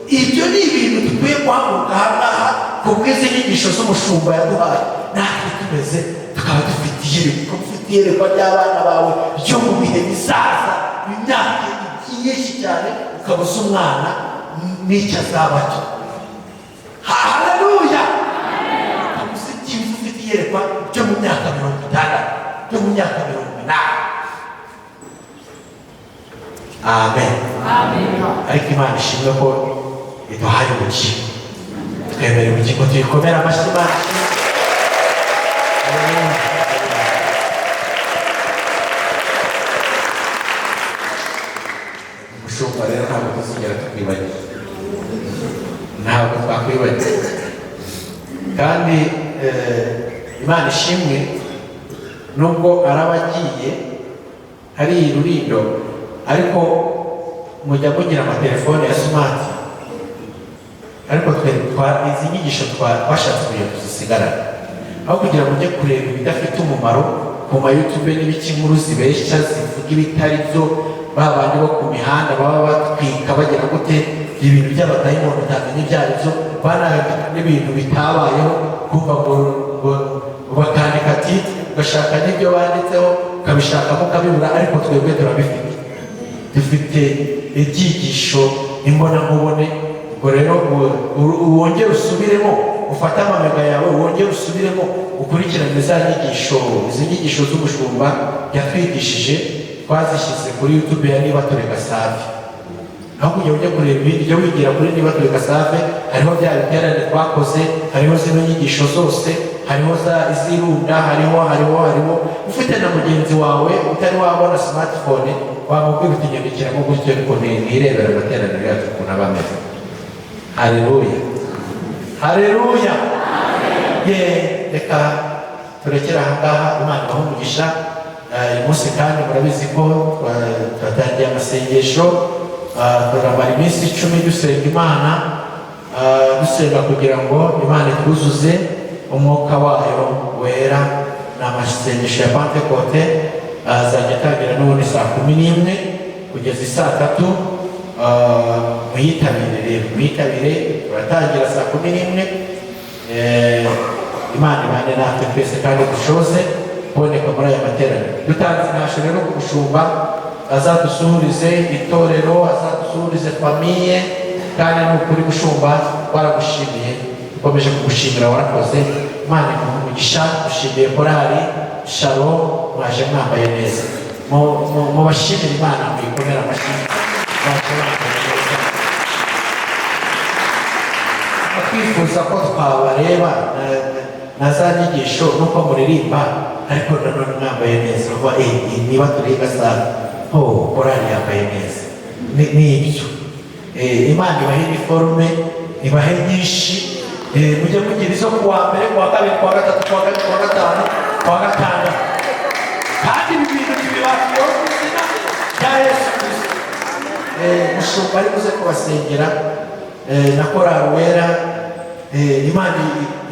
Ibyo ni ibintu dukwiye guhaguruka aha ngaha ku bw'izi nyigisho z'umushumba yaduhaye, natwe tumeze tukaba dufite iyerekwa, ufite iyerekwa ry'abana bawe ryo mu bihe bizaza, imyaka myinshi cyane, ukaba uzi umwana n'icyo azaba cyo. Haleluya! Ukaba uzi byibuze, ufite iyerekwa ryo mu myaka 60, ryo mu myaka 80. Amen. Ariko Imana ishimwe ko iduhaye ubugingo, twemere ubugingo, tuyikomere amashyi. Imana ishimwe. Haleluya. Umushumba rero, ntabwo tuzigera tukwibagirwa, ntabwo twakwibagirwa. Kandi Imana ishimwe, nubwo araba agiye hari Rurindo, ariko mujya mugira amatelefone ya smart, ariko twe izi nyigisho twashatse kugira tuzisigarane, aho kugira ngo ujye kureba ibidafite umumaro ku ma YouTube n'ibiki, inkuru zibeshya zivuga ibitari byo, ba bandi bo ku mihanda baba batwika bagira gute, ibintu by'abadayimoni utamenya ibyo ari byo, banandika n'ibintu bitabayeho, kumva ngo bakandika ati, ugashaka n'ibyo banditseho ukabishakamo ukabibura. Ariko twebwe turabifite, dufite ibyigisho imbonankubone. Ubwo rero wongere usubiremo, ufate amamega yawe, wongere usubiremo, ukurikirane za nyigisho. Izi nyigisho z'umushumba yatwigishije twazishyize kuri YouTube ya Niba Tureka Safi. Aho kugira ujye kureba ibindi, ujye wigira kuri Niba Tureka Safi, hariho bya biterane twakoze, hariho zino nyigisho zose, hariho za izirunda, hariho hariho hariho. Ufite na mugenzi wawe utari wabona smartphone, wamubwira uti: "Nyandikiramo gutyo, ariko nirebera amateraniro yacu ukuntu aba ameze." Haleluya, haleluya! Ye, reka turekere aha ngaha. Imana ibahe umugisha. Uyu munsi kandi murabizi ko twatangiye amasengesho. Turamara iminsi 10 dusenga Imana, dusenga kugira ngo Imana itwuzuze umwuka wayo wera. Ni amasengesho ya Pantekote, azajya atangira n'ubundi saa 11 kugeza i saa 3. Muyitabire rero, muyitabire. Turatangira saa 11. Imana ibane natwe twese kandi dushoze kuboneka muri aya materaniro. Dutanze intasho rero ku mushumba, azadusuhurize itorero, azadusuhurize famille. Kandi ni ukuri mushumba, waragushimiye, dukomeje kugushimira, warakoze, Imana iguhe umugisha. Dushimiye korali Shalom, mwaje mwambaye neza. Mubashimire Imana, muyikomere amashyi, mwaje mwambaye neza. Twifuza ko twabareba na za nyigisho nuko muririmba, ariko nanone mwambaye neza. Uvuga niba turi Gasabo, oh, korali yambaye neza. Ni ibyo. Imana ibahe iniforume, ibahe nyinshi. Mujye mugira izo kuwa mbere, kuwa kabiri, kuwa gatatu, kuwa kane, kuwa gatanu, kuwa gatandatu. Kandi ibi bintu tubibatuyeho mu izina rya Yesu Kristo. Mushumba ari buze kubasengera na korali wera. Imana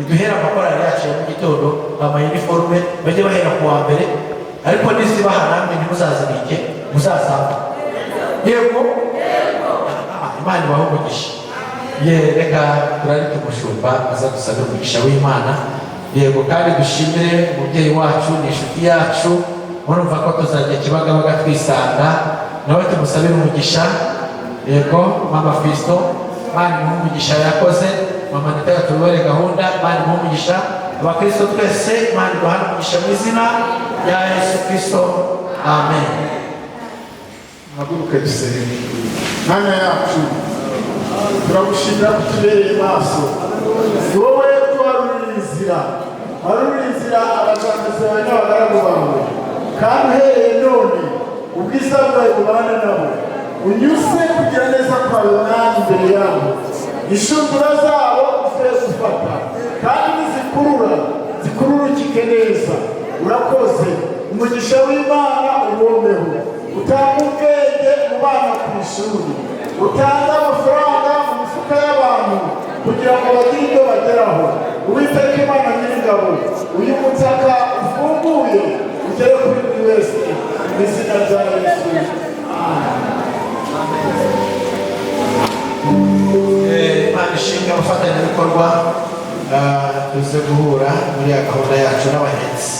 iduhere amakorali yacu ya mu gitondo ama uniforme, bajye bahera ku wa mbere, ariko nizibaha namwe ntimuzazibike, muzazamba. Yego. Ah, Imana ibahe umugisha. Ye, reka turarike umushumba aza dusabe umugisha w'Imana. Yego, kandi dushimire umubyeyi wacu, ni inshuti yacu, murumva ko tuzajya Kibagabaga twisanga nawe, tumusabire umugisha. Yego, mama Fisto, Imana imuhe umugisha, yakoze. Mama Nita yatubere gahunda, Imana imuhe umugisha. Abakristo twese, Imana iduhane umugisha mu izina rya Yesu Kristo, amen. Haguruke dusenge. Mana yacu, turagushimira ko utubereye maso. Ni wowe tuharurira inzira, warurira inzira abaganirizi bawe n'abagaragu bawe, kandi uhereye none ubwiza bwawe bubane nabo, unyuze kugira neza kwawe mwanya imbere yabo, inshundura zabo uze gufata, kandi nizikurura zikururukike neza. Urakoze. Umugisha w'Imana ubomeho, utange ubwenge mu bana ku ishuri, utange amafaranga mu mifuka y'abantu kugira ngo bagire ibyo bageraho. Uwiteka Imana Nyiringabo, uyu mutaka ufunguye ugere kuri buri wese mu izina rya Yesu. Imana ishimwe. Abafatanyabikorwa, tuze guhura muri ya gahunda yacu n'abahetsi.